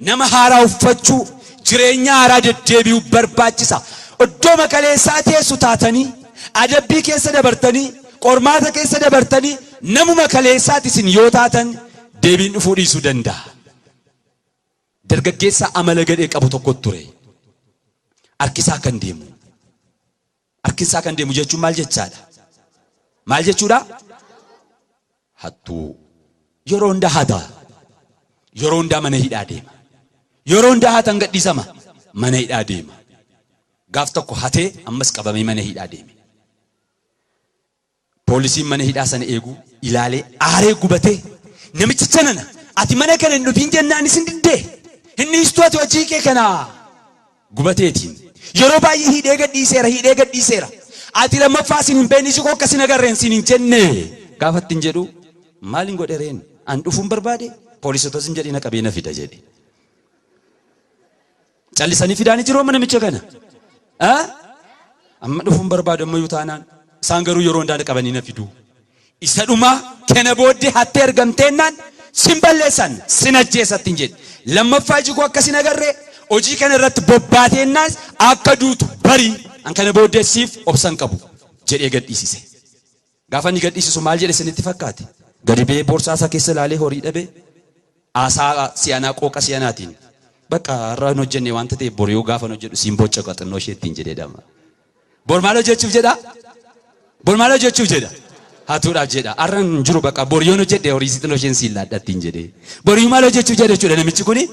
nama haaraa uffachuu, jireenya haaraa deddeebi'uu barbaachisa. Iddoo kaleessaa teessu taatanii, adabbii keessa dabartanii, qormaata keessa dabartanii, namuma kaleessaati isin yoo taatan deebiin dhufuu dhiisuu danda'a. Dargaggeessa amala gadhee qabu tokko ture. Harkisaa kan deemu. Harki isaa kan deemu jechuun maal jechaadha? Maal jechuudha? Hattuu. Yeroo hundaa hata. Yeroo hundaa mana hidhaa deema. Yeroo hundaa hatan gadhiisama. Mana hidhaa deema. Gaaf tokko hatee ammas qabamee mana hidhaa deeme. Poolisiin mana hidhaa sana eegu ilaalee aaree gubatee, "Namichicha nana, ati mana kana hin dhufin jennaan isin diddee, hin dhiistuu ati hojii kee kanaa?" Gubateetiin, "Yeroo baay'ee hidhee gadhiiseera, hidhee gadhiiseera. Ati lammaffaa isin hin beekne, iji koo akkas hin agarreen siin hin jenne?" Gaafa ittiin jedhu, "Maalin godhe reen? An dhufuun barbaade, poolisota isin jedhee na qabee na fida," jedhe. Callisanii fidaanii jiru amma namicha kana. Amma dhufuun barbaadu ammayyuu taanaan, isaan garuu yeroo hundaa qabanii na fidu. Isa dhumaa, "Kana booddee hattee argamteennaan sin balleessan, sin ajjeesatti," hin jedhe. "Lammaffaa iji koo akkas hin agarree hojii kana irratti bobbaateennaan akka duutu bari, an kana booddee siif obsan qabu," jedhee gadhiisise. Gaafa inni gadhiisisu maal jedhe isinitti fakkaate? Gadi ba'ee boorsaa isaa keessa ilaalee horii dhabee, haasaa si'anaa, qooqa si'anaatiin, "Bakka har'a hin hojjenne waanta ta'eef, bor yoo gaafa hojjedhu siin boca xinnoo ishee," ittiin jedhee dhama. Bor maal hojjechuuf jedha? Bor maal hojjechuuf jedha? Hatuudhaaf jedha. "Har'a hin jiru, bakka bor yoon hojjedhe horii xinnoo isheen siin laadha," ittiin jedhee. Borii maal hojjechuuf jedha jechuudha namichi kuni?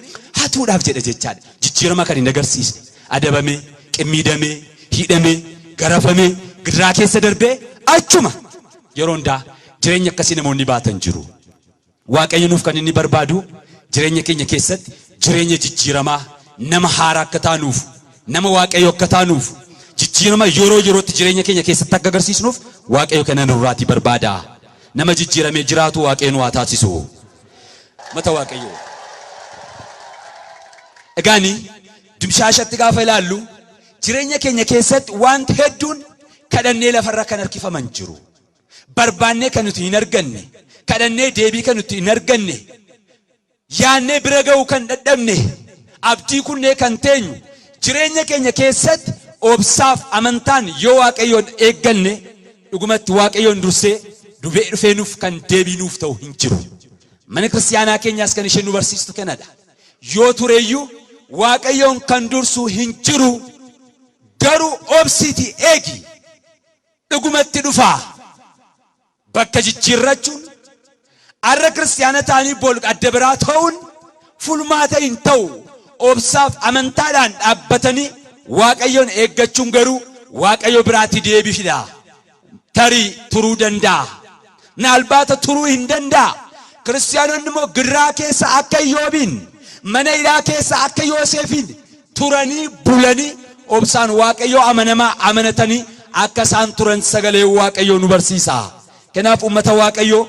Hatuudhaaf jedha jechaadha. Jijjiirama kan hin agarsiisne. Adabamee, qimmiidamee, hidhamee, garafamee, gidiraa keessa darbee, achuma yeroo hundaa jireenya akkasii namoonni baatan jiru. Waaqayyo nuuf kan inni barbaadu jireenya keenya keessatti jireenya jijjiiramaa, nama haaraa akka taanuuf, nama Waaqayyo akka taanuuf, jijjiirama yeroo yerootti jireenya keenya keessatti akka agarsiisnuuf Waaqayyo kana nurraatii barbaada. Nama jijjiiramee jiraatu Waaqayyo nu haa taasisu. Mata Waaqayyo. Egaani dimshaashatti gaafa ilaallu, jireenya keenya keessatti wanti hedduun kadhannee lafarra kan harkifaman jiru. Barbaannee kan nuti hin arganne, kadhannee deebii kan nuti hin arganne, yaannee bira ga'uu kan dadhabne, abdii kunnee kan teenyu, jireenya keenya keessatti obsaaf amantaan yoo Waaqayyoon eegganne, dhugumatti Waaqayyoon dursee dubee dhufee nuuf kan deebii nuuf ta'u hin jiru. Mana kiristaanaa keenyaas kan isheen nu barsiistu kanadha. Yoo tureyyuu Waaqayyoon kan dursu hin jiru, garuu obsiiti eegi, dhugumatti dhufaa. Bakka jijjiirrachuun, har'a kiristaana ta'anii bor adda biraa ta'uun fulmaata hin ta'u. Obsaaf amantaadhaan dhaabbatanii Waaqayyoon eeggachuun garuu Waaqayyo biraatti deebii fida. Tarii turuu danda'a. Naalbaata turuu hin danda'a. Kiristaanonni immoo gidiraa keessa akka Iyyoobiin, mana hidhaa keessa akka Yoosefiin turanii bulanii, obsaan Waaqayyoo amanamaa amanatanii akka isaan turan sagalee Waaqayyoo nu barsiisa. Kanaaf uummata Waaqayyoo,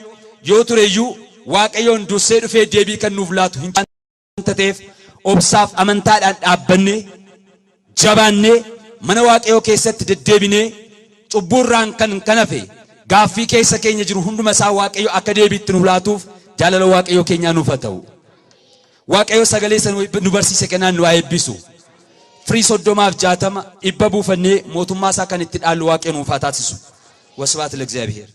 yoo tureyyuu Waaqayyoon dursee dhufee deebii kan nuuf laatu hin ta'eef, obsaaf amantaadhaan dhaabbannee, jabaannee, mana Waaqayyoo keessatti deddeebinee, cubbuurraan kan hafe gaaffii keessa keenya jiru hunduma isaa Waaqayyo akka deebiitti nuuf laatuuf jaalala Waaqayyoo keenyaa nuuf haa ta'u. Waaqayyo sagalee sana nu barsiise kanaan nu haa eebbisu. Firii 30f 60 100 buufannee mootummaa isaa kan itti dhaallu Waaqayyo nuuf haa taasisu. ወስብሐት ለእግዚአብሔር.